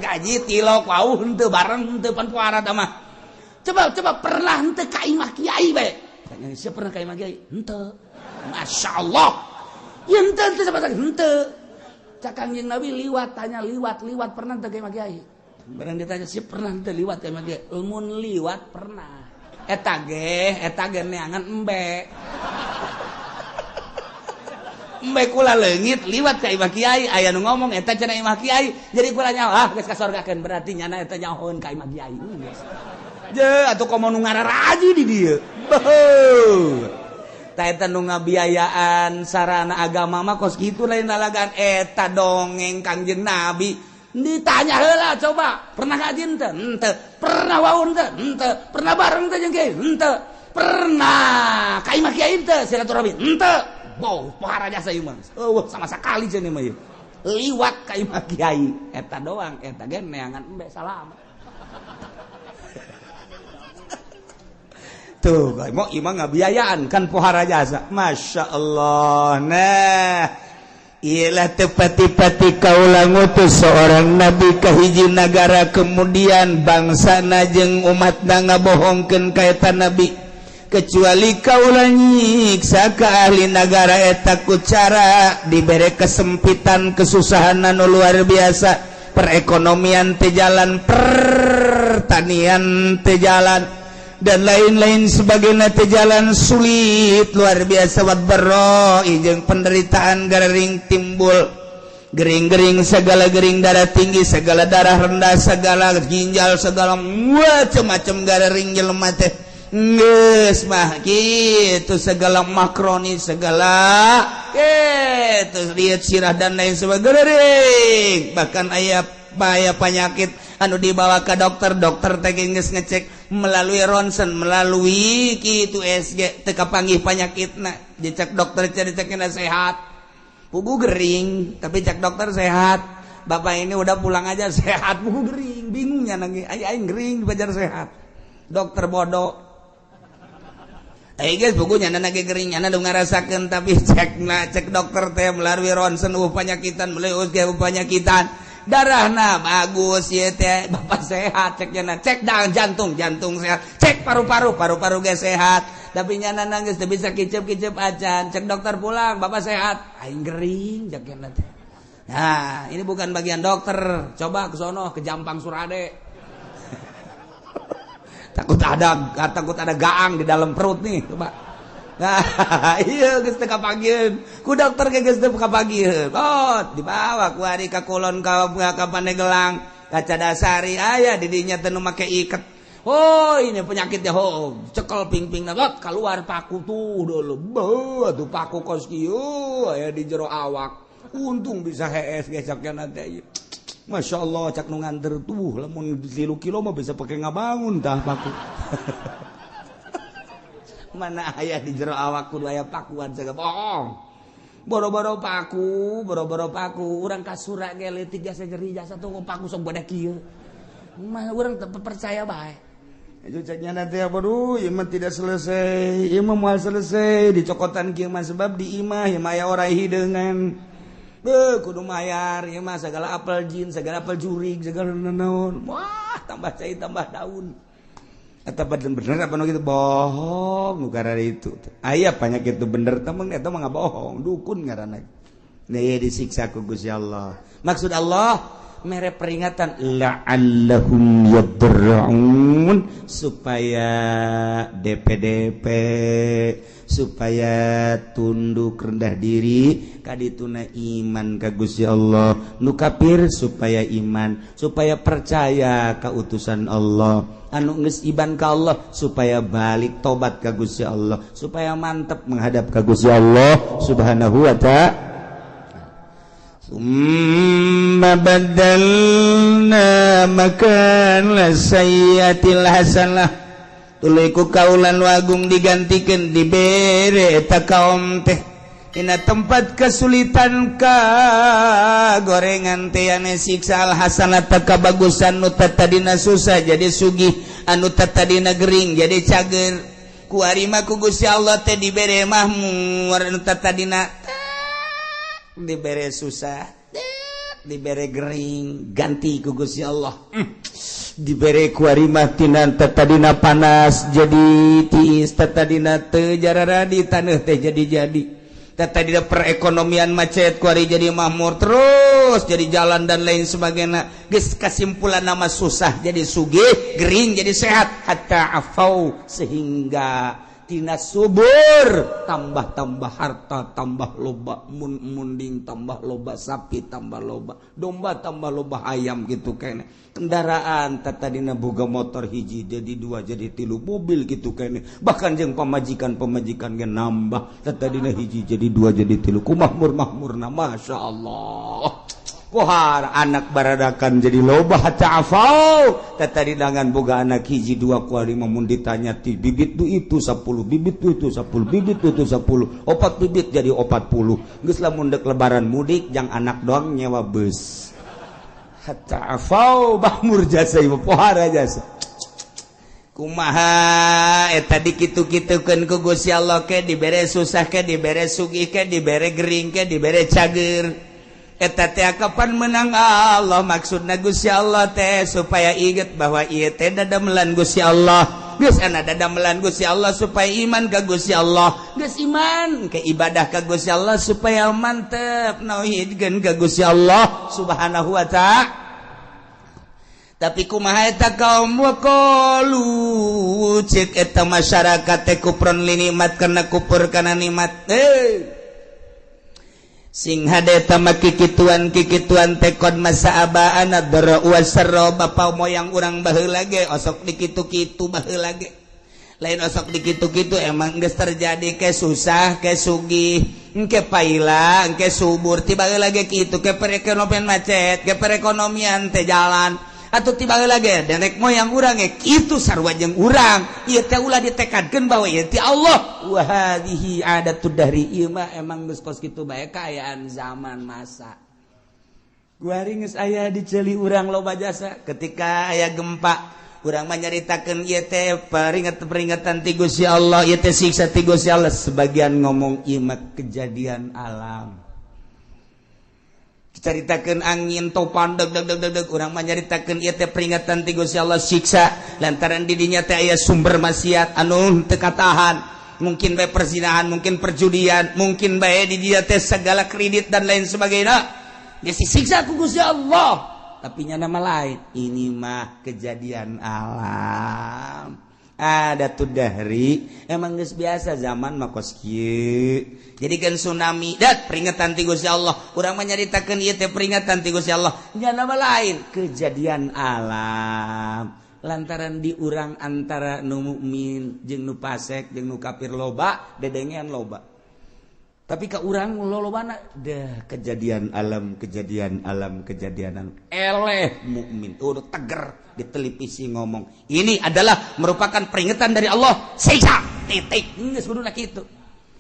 gaji tilok waun teu bareng henteu pan puara tah mah coba coba pernah henteu ka imah kiai bae tanya sia pernah ka imah kiai henteu masyaallah ieu henteu henteu sama henteu cak Kangjeng Nabi liwat tanya liwat liwat pernah teu ka imah kiai barang ditanya sih pernah teu liwat ka imah kiai mun liwat pernah eta ge neangan embe embe kula leungit liwat ka imah kiai aya nu ngomong eta cenah imah kiai jadi kula nyaho ah geus ka sorgakeun berarti nyana eta nyahoeun ka imah kiai geus je atuh komo nu ngararaji di dieu beuh ta eta nu ngabiayaan sarana agama mah kos kitu lain lalagan eta dongeng Kangjeng Nabi ditanya heula coba pernah ngaji henteu henteu pernah waun teu henteu pernah bareng teu jeung kiai henteu pernah ka imah kiai henteu silaturahmi henteu bau pohara jasa ieu mah eueuh sama sakali cenah mah ieu liwat ka imah kiai eta doang eta ge neangan embe salam tuh mau imah ngabiayaan kan pohara jasa Masya Allah. Nah ialah tepati-pati kaula ngutus seorang nabi ka hiji nagara kemudian bangsana jeung umatna ngabohongkeun ka eta nabi kecuali kaula nyiksa ka ahli nagara eta ku cara dibere kesempitan kesusahan anu luar biasa perekonomian teu jalan pertanian teu jalan dan lain-lain sebagainya teu jalan sulit luar biasa wadbarro jeung penderitaan gararing timbul Gering-gering segala gering, darah tinggi segala, darah rendah segala, ginjal segala, macem-macem garering jelema teh. Geus mah kitu, segala mah kronis segala kitu, lihat sirah dan lain sebagainya. Bahkan aya bahaya penyakit anu dibawa ke dokter, dokter teh geus ngecek melalui rontgen, melalui kitu USG, teu kapanggih penyakitna. Dicek dokter, dicekna sehat, pugu gering, tapi cek dokter sehat. "Bapak ini udah pulang aja, sehat." Pugu gering, bingungnya nangis aing gering dipajar sehat, dokter bodoh. Eh guys, bukunya nyana gering, nyana nu ngarasakeun, tapi cek na cek dokter teh melalui rontgen euweuh panyakitan, melalui USG euweuh panyakitan, darahna bagus ya teh, "Bapak sehat," cek nyana. Cek dang jantung, jantung sehat. Cek paru-paru, paru-paru ge sehat, tapi nyana nangis teu bisa kicep-kicep acan. Cek dokter, "Pulang, bapak sehat." Aing gering, cek nyana teh. Nah, ini bukan bagian dokter. Coba ke sono, ke Jampang Surade, takut ada gaang di dalam perut nih, coba. Nah, iya, geus teu kapanggieun ku dokter ge, geus teu kapanggieun. Oh, dibawa ku ari ka kulon, ka Pandeglang, ka Cadasari, aya di dinya teh nu make iket. Oh, ini penyakitnya. Oh, cekel ping-ping, lot keluar paku tuh dulu. Beuh, tuh paku kos kieu aya di jero awak. Untung bisa hees ge cak teh. Masya Allah, cak nu nganter tuh, lamun 3 kilo mah bisa pakai ngabangun tah paku. Mana aya di jero awak kudu aya pakuan segala, bohong. Boro-boro paku, boro-boro paku, urang kasura ge leutik jasa nyeri jasa tuh paku sok bodak kieu. Mah urang teu percaya bae. Itu ceknya nanti apa, duh, ieu mah tidak selesai, ieu mah moal selesai dicokotan kieu mah, sebab di imah ieu mah aya orai hideungan. Beuh, kudu mayar ieu mah segala apel jin, segala apel jurig, segala naon. Wah, tambah cai tambah daun. Eta bener apa nu gitu bohong nu itu. Aya penyakit itu bener temen, eta mah bohong, dukun ngaranna. Nah, disiksa ku Gusti Allah. Maksud Allah mere peringatan la'allahum yadarra'un, supaya DPDP, supaya tunduk rendah diri kadituna iman ka Gusti Allah. Nu kafir supaya iman, supaya percaya ka utusan Allah. Anu geus iman ka Allah supaya balik tobat ka Gusti Allah, supaya mantep menghadap ka Gusti Allah Subhanahu wa Ta'ala. ثم بدلنا مكان السيئة الحسنة, tuluy ku kaula nu agung digantikan, dibere eta kaum teh dina tempat kesulitan ka gorengan teh ane siksa, al hasanata kabagusan. Nu tadina susah jadi sugih, anu tadina gering jadi cager, kuari mah ku Gusti Allah teh dibere mahmur. Anu tadina dibere susah, dibere gering, ganti ku Gusti Allah dibere kuari mah tina tadina panas jadi tiis, tadina teu jararadi taneuh teh jadi tadina perekonomian macet, kuari jadi makmur terus, jadi jalan dan lain sebagainya. Geus kesimpulan nama susah jadi sugih, gering jadi sehat, hatta afau, sehingga tina subur tambah-tambah, harta tambah loba, mun munding tambah loba, sapi tambah loba, domba tambah loba, ayam gitu kene, kendaraan tadina boga motor hiji jadi dua, jadi tilu, mobil gitu kene. Bahkan jeung pamajikan, pamajikan ge nambah, tadina hiji jadi dua, jadi tilu. Ku makmur makmurna, Masya Allah. Pohar anak baradakan jadi loba, hatta afau. Tadi dangan boga anak hiji dua, kuari mun ditanya ti bibit tu itu 10 bibit, tu itu 10 bibit, tu itu 10, opat bibit jadi 40. Geus lamun dek lebaran mudik jang anak doang nyewa bus. Hatta afau, makmur jasa ieu, pohara jasa. Kumaha eta dikitu-kitukeun ku Gusti Allah, ke dibere susah, ke dibere sugih, ke dibere gering, ke dibere cager, eta teh kapan menang Allah. Maksudna Gusti Allah teh supaya inget bahwa ieu teh dadamelan Gusti Allah. Geus ana dadamelan Gusti Allah supaya iman ka Gusti Allah, geus iman ke ibadah ka Gusti Allah, supaya mantep nauhidkeun ka Gusti Allah Subhanahu wa Ta'ala. Tapi kumaha eta kaum? Waqalu, cek eta masyarakat teh, kufron li nikmat, karena kufur kana nikmat. Eh, Sing hade tama kikituan kikituan teh qad massa aba'ana dharra wasarra, bapa moyang urang baheula ge osok dikitu-kitu baheula ge. Lain osok dikitu-kitu, emang geus terjadi, ke susah ke sugih, engke paila engke subur, tiba lagi kitu, ke perekonomian macet, ke perekonomian teh jalan atau tiba lagi nenek moyang urang ge kitu sarua jeung urang. Ieu teh ulah ditekadkeun bahwa ieu ti Allah. Wa hadhihi adatud dahri, ieu mah emang geus kos kitu bae kaayaan zaman masa. Kuari geus aya di ceuli urang loba jasa. Ketika aya gempa, urang menyaritakeun ieu teh peringatan-peringatan ti Gusti Allah, ieu teh siksa ti Gusti Allah. Sebagian ngomong ieu mah kejadian alam. Caritakeun angin topan deg deg deg deg deg, urang menyaritakeun ieu teh peringatan ti Gusti Allah, siksa lantaran di dinya teh aya sumber maksiat anu teu katahan, mungkin bae perzinahan, mungkin perjudian, mungkin bae di dia teh segala kredit dan lain sebagainya, dia disiksa ku Gusti Allah. Tapi nama lain, ini mah kejadian alam, ada tuh dahri, emang geus biasa zaman mah kos kieu. Jadi kan tsunami dat peringatan ti Gusti Allah, urang mah nyaritakeun ieu teh peringatan ti Gusti Allah, nya nama lain kejadian alam lantaran di urang antara nu mukmin jeung nu fasik jeung nu kafir loba dedengean loba. Tapi ke urang lolobana dah kejadian alam, kejadian alam, kejadian alam. Eleh mukmin tuh teger di televisi ngomong ini adalah merupakan peringatan dari Allah, siksa titik, geus kuduna kitu.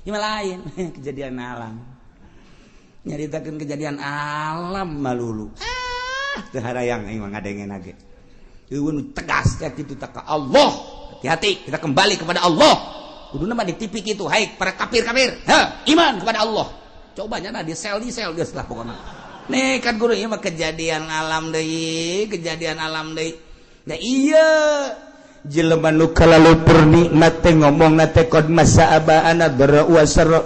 Ieu lain kejadian alam, nyaritakeun kejadian alam malulu ah teu harayang aing mah ngadengena ge. Eueun tegas ya kitu tak ka Allah, hati-hati, kita kembali kepada Allah. Kuduna mah di TV kitu, hai para kafir-kafir, ha iman kepada Allah. Coba nya di sel, di sel geus lah pokokna. Nih kan guru, ieu mah kejadian alam deui, kejadian alam deui. Nah iya, jelema nu kalalu nikmat teh ngomongna teh qad massa aba'ana dharra wasarra.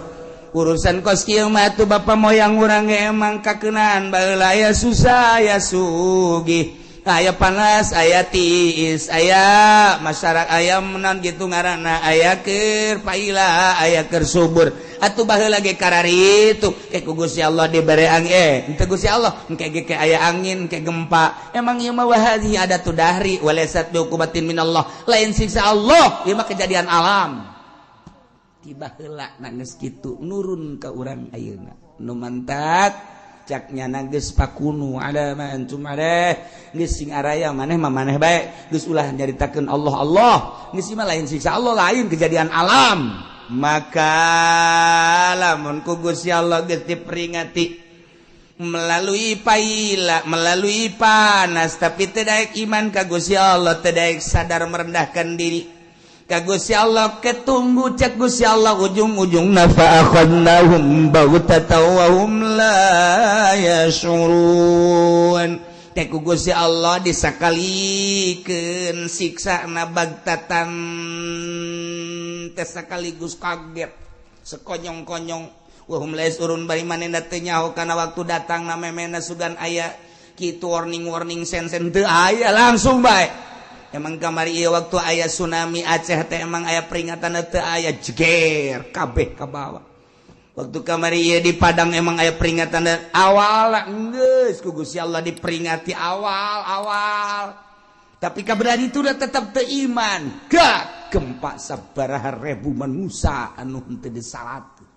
Urusan kos kieu mah atuh bapa moyang urang ge emang kakeunaan baheula, aya susah aya sugih, aya panas aya tiis, aya masyarakat aya menan gitu ngaranna, aya keur paila aya keur subur. Atuh baheula ge kararitu ke ku Gusti Allah dibere angin, henteu Gusti Allah engke ge ke aya angin ke gempa. Emang ieu mah wahadhi adatu dahri walaysat biuqubatin minallah, lain siksa Allah, ieu mah kejadian alam. Tiba heula geus kitu nurun ka urang ayeuna nu mantak caknya geus fakunu ala ma antum alaih, geus sing araya maneh mah maneh bae, geus ulah nyaritakeun Allah Allah, geus mah lain siksa Allah, lain kejadian alam. Maka lamun ku Gusti Allah geus diperingati melalui paila, melalui panas, tapi teu daek iman ka Gusti Allah, teu daek sadar merendahkan diri ka Gusti Allah, ketunggu cek Gusti Allah ujung-ujung fa akhadnahum baghtatan wa hum la yash'urun. Teh ku Gusti Allah disakalikeun siksa na bagtatan teh sekaligus kaget sekonyong-konyong, wa hum la yash'urun, bari manehna teu nyaho kana waktu datang na memena sugan aya kitu warning-warning sen-sen teu aya, langsung bae. Emang kamari ieu waktu aya tsunami Aceh teh emang aya peringatan teu aya, jeger kabeh ka bawah. Waktu kamari ieu di Padang emang aya peringatan awal, geus ku Gusti Allah diperingati awal-awal, tapi kabelah itu udah tetap teu iman, gak gempa sabaraha ribu manusia anu henteu disalat tuh.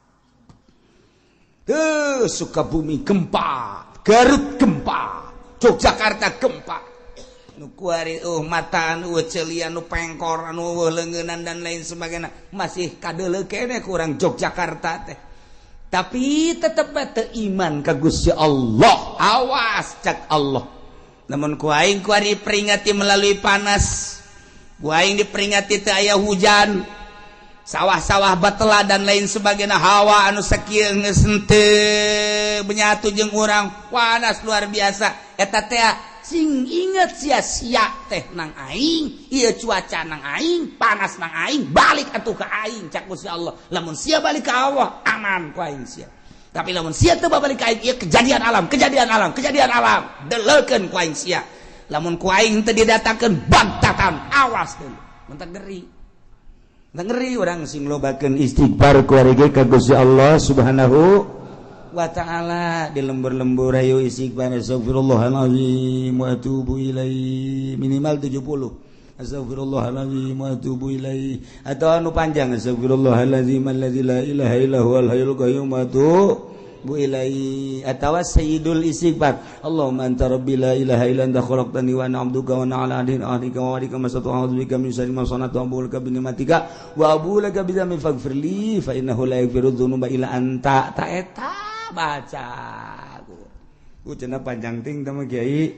Sukabumi gempa, Garut gempa, Yogyakarta gempa, nu kuari mata anu celian, nu pengkor anu leungeunnan dan lain sebagainya, masih kadeuleu keneh kurang Yogyakarta teh, tapi tetep teu iman ka Gusti Allah. Awas cak Allah, namun ku aing kuari peringati melalui panas, ku aing diperingati teu aya hujan, sawah-sawah batela dan lain sebagainya, hawa anu sakieu geus henteu menyatu jeung urang, panas luar biasa. Eta teh sing inget sia-sia teh nang aing, ieu cuaca nang aing, panas nang aing, balik atuh ka aing cak Gusti Allah. Lamun sia balik ka Allah, aman ku aing sia. Tapi lamun sia teu balik ka aing, ieu kejadian alam, kejadian alam, kejadian alam, deleukeun ku aing sia. Lamun ku aing teu didatangkeun bagtatan, awas deui. Mentak ngeri, ngeri urang sing lobakeun istighfar ku ka Gusti Allah Subhanahu. wa ta'ala. Di lembur-lembur ayo istighfar, astagfirullahalazim wa atubu ilaih, minimal 70. Astagfirullahalazim wa atubu ilaih, atau anu panjang astagfirullahalazim alladzi la ilaha illa huwal hayyul qayyum wa atubu ilaih, atawa sayyidul istighfar, Allahumma anta rabbi la ilaha illa anta khalaqtani wa ana 'abduka wa ana 'ala ahdika wa wa'dika mastata'tu, a'udzu bika min syarri ma sana'tu, abu'u laka bi ni'matika wa abu'u laka bi dzambi faghfir li fa innahu la yaghfiru dzunuba illa anta. Ta eta baca ku cenah panjang ting teh mah kiai,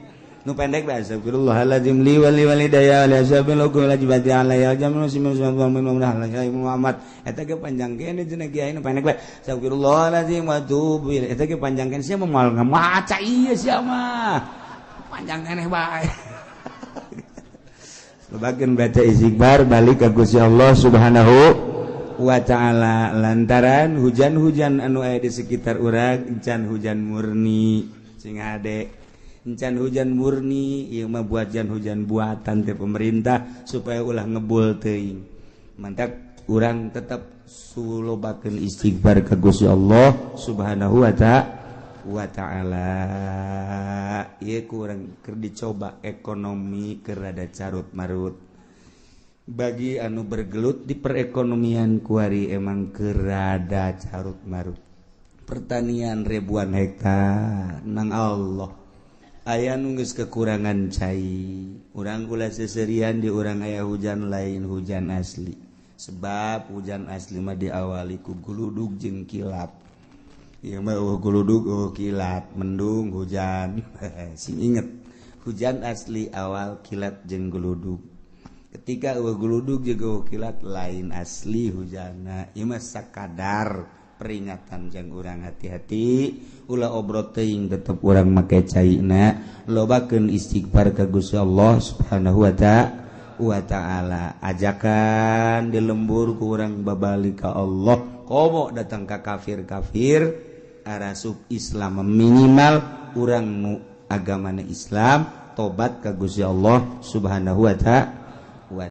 nu pendek bae astagfirullahalazim li wa li walidayya wa li ashabil wa li alayya jamin muslimin wa Muhammad. Eta ge panjang keneh cenah kiai, nu pendek bae astagfirullahalazim wa atubu ilaih. Eta ge panjang keneh, sia moal ngamaca ieu sia mah panjang keneh bae. Sebagian baca istighfar balik ka Gusti Allah Subhanahu wa ta'ala, lantaran hujan-hujan anu aya di sekitar urang encan hujan murni, sing hade encan hujan murni, ieu mah buat hujan buatan teh pemerintah supaya ulah ngebul teuing. Mantak urang tetap sulobakeun istighfar ka Gusti Allah Subhanahu wa ta'ala. Ieu kurang keur dicoba ekonomi keur rada carut marut. Bagi anu bergelut di perekonomian kuari emang keur rada carut marut. Pertanian ribuan hektar nang Allah aya nu geus kekurangan cai. Urang ulah seserian di urang aya hujan lain hujan asli, sebab hujan asli mah diawali ku guludug jeung kilat. Ieu mah eueuh guludug eueuh kilat, mendung hujan. Sing inget, hujan asli awal kilat jeung guludug. Ketika eueuh guludug jeung eueuh kilat lain asli hujanna. Ieu mah sakadar peringatan jang urang hati-hati, ulah obrot teuing, tetep urang make caina, lobakeun istighfar ka Gusti Allah Subhanahu wa ta'ala. Ajakan di lembur ku urang babalik ka Allah, komo datang ka kafir-kafir arasup Islam, minimal urang nu agamana Islam tobat ka Gusti Allah Subhanahu wa ta'ala.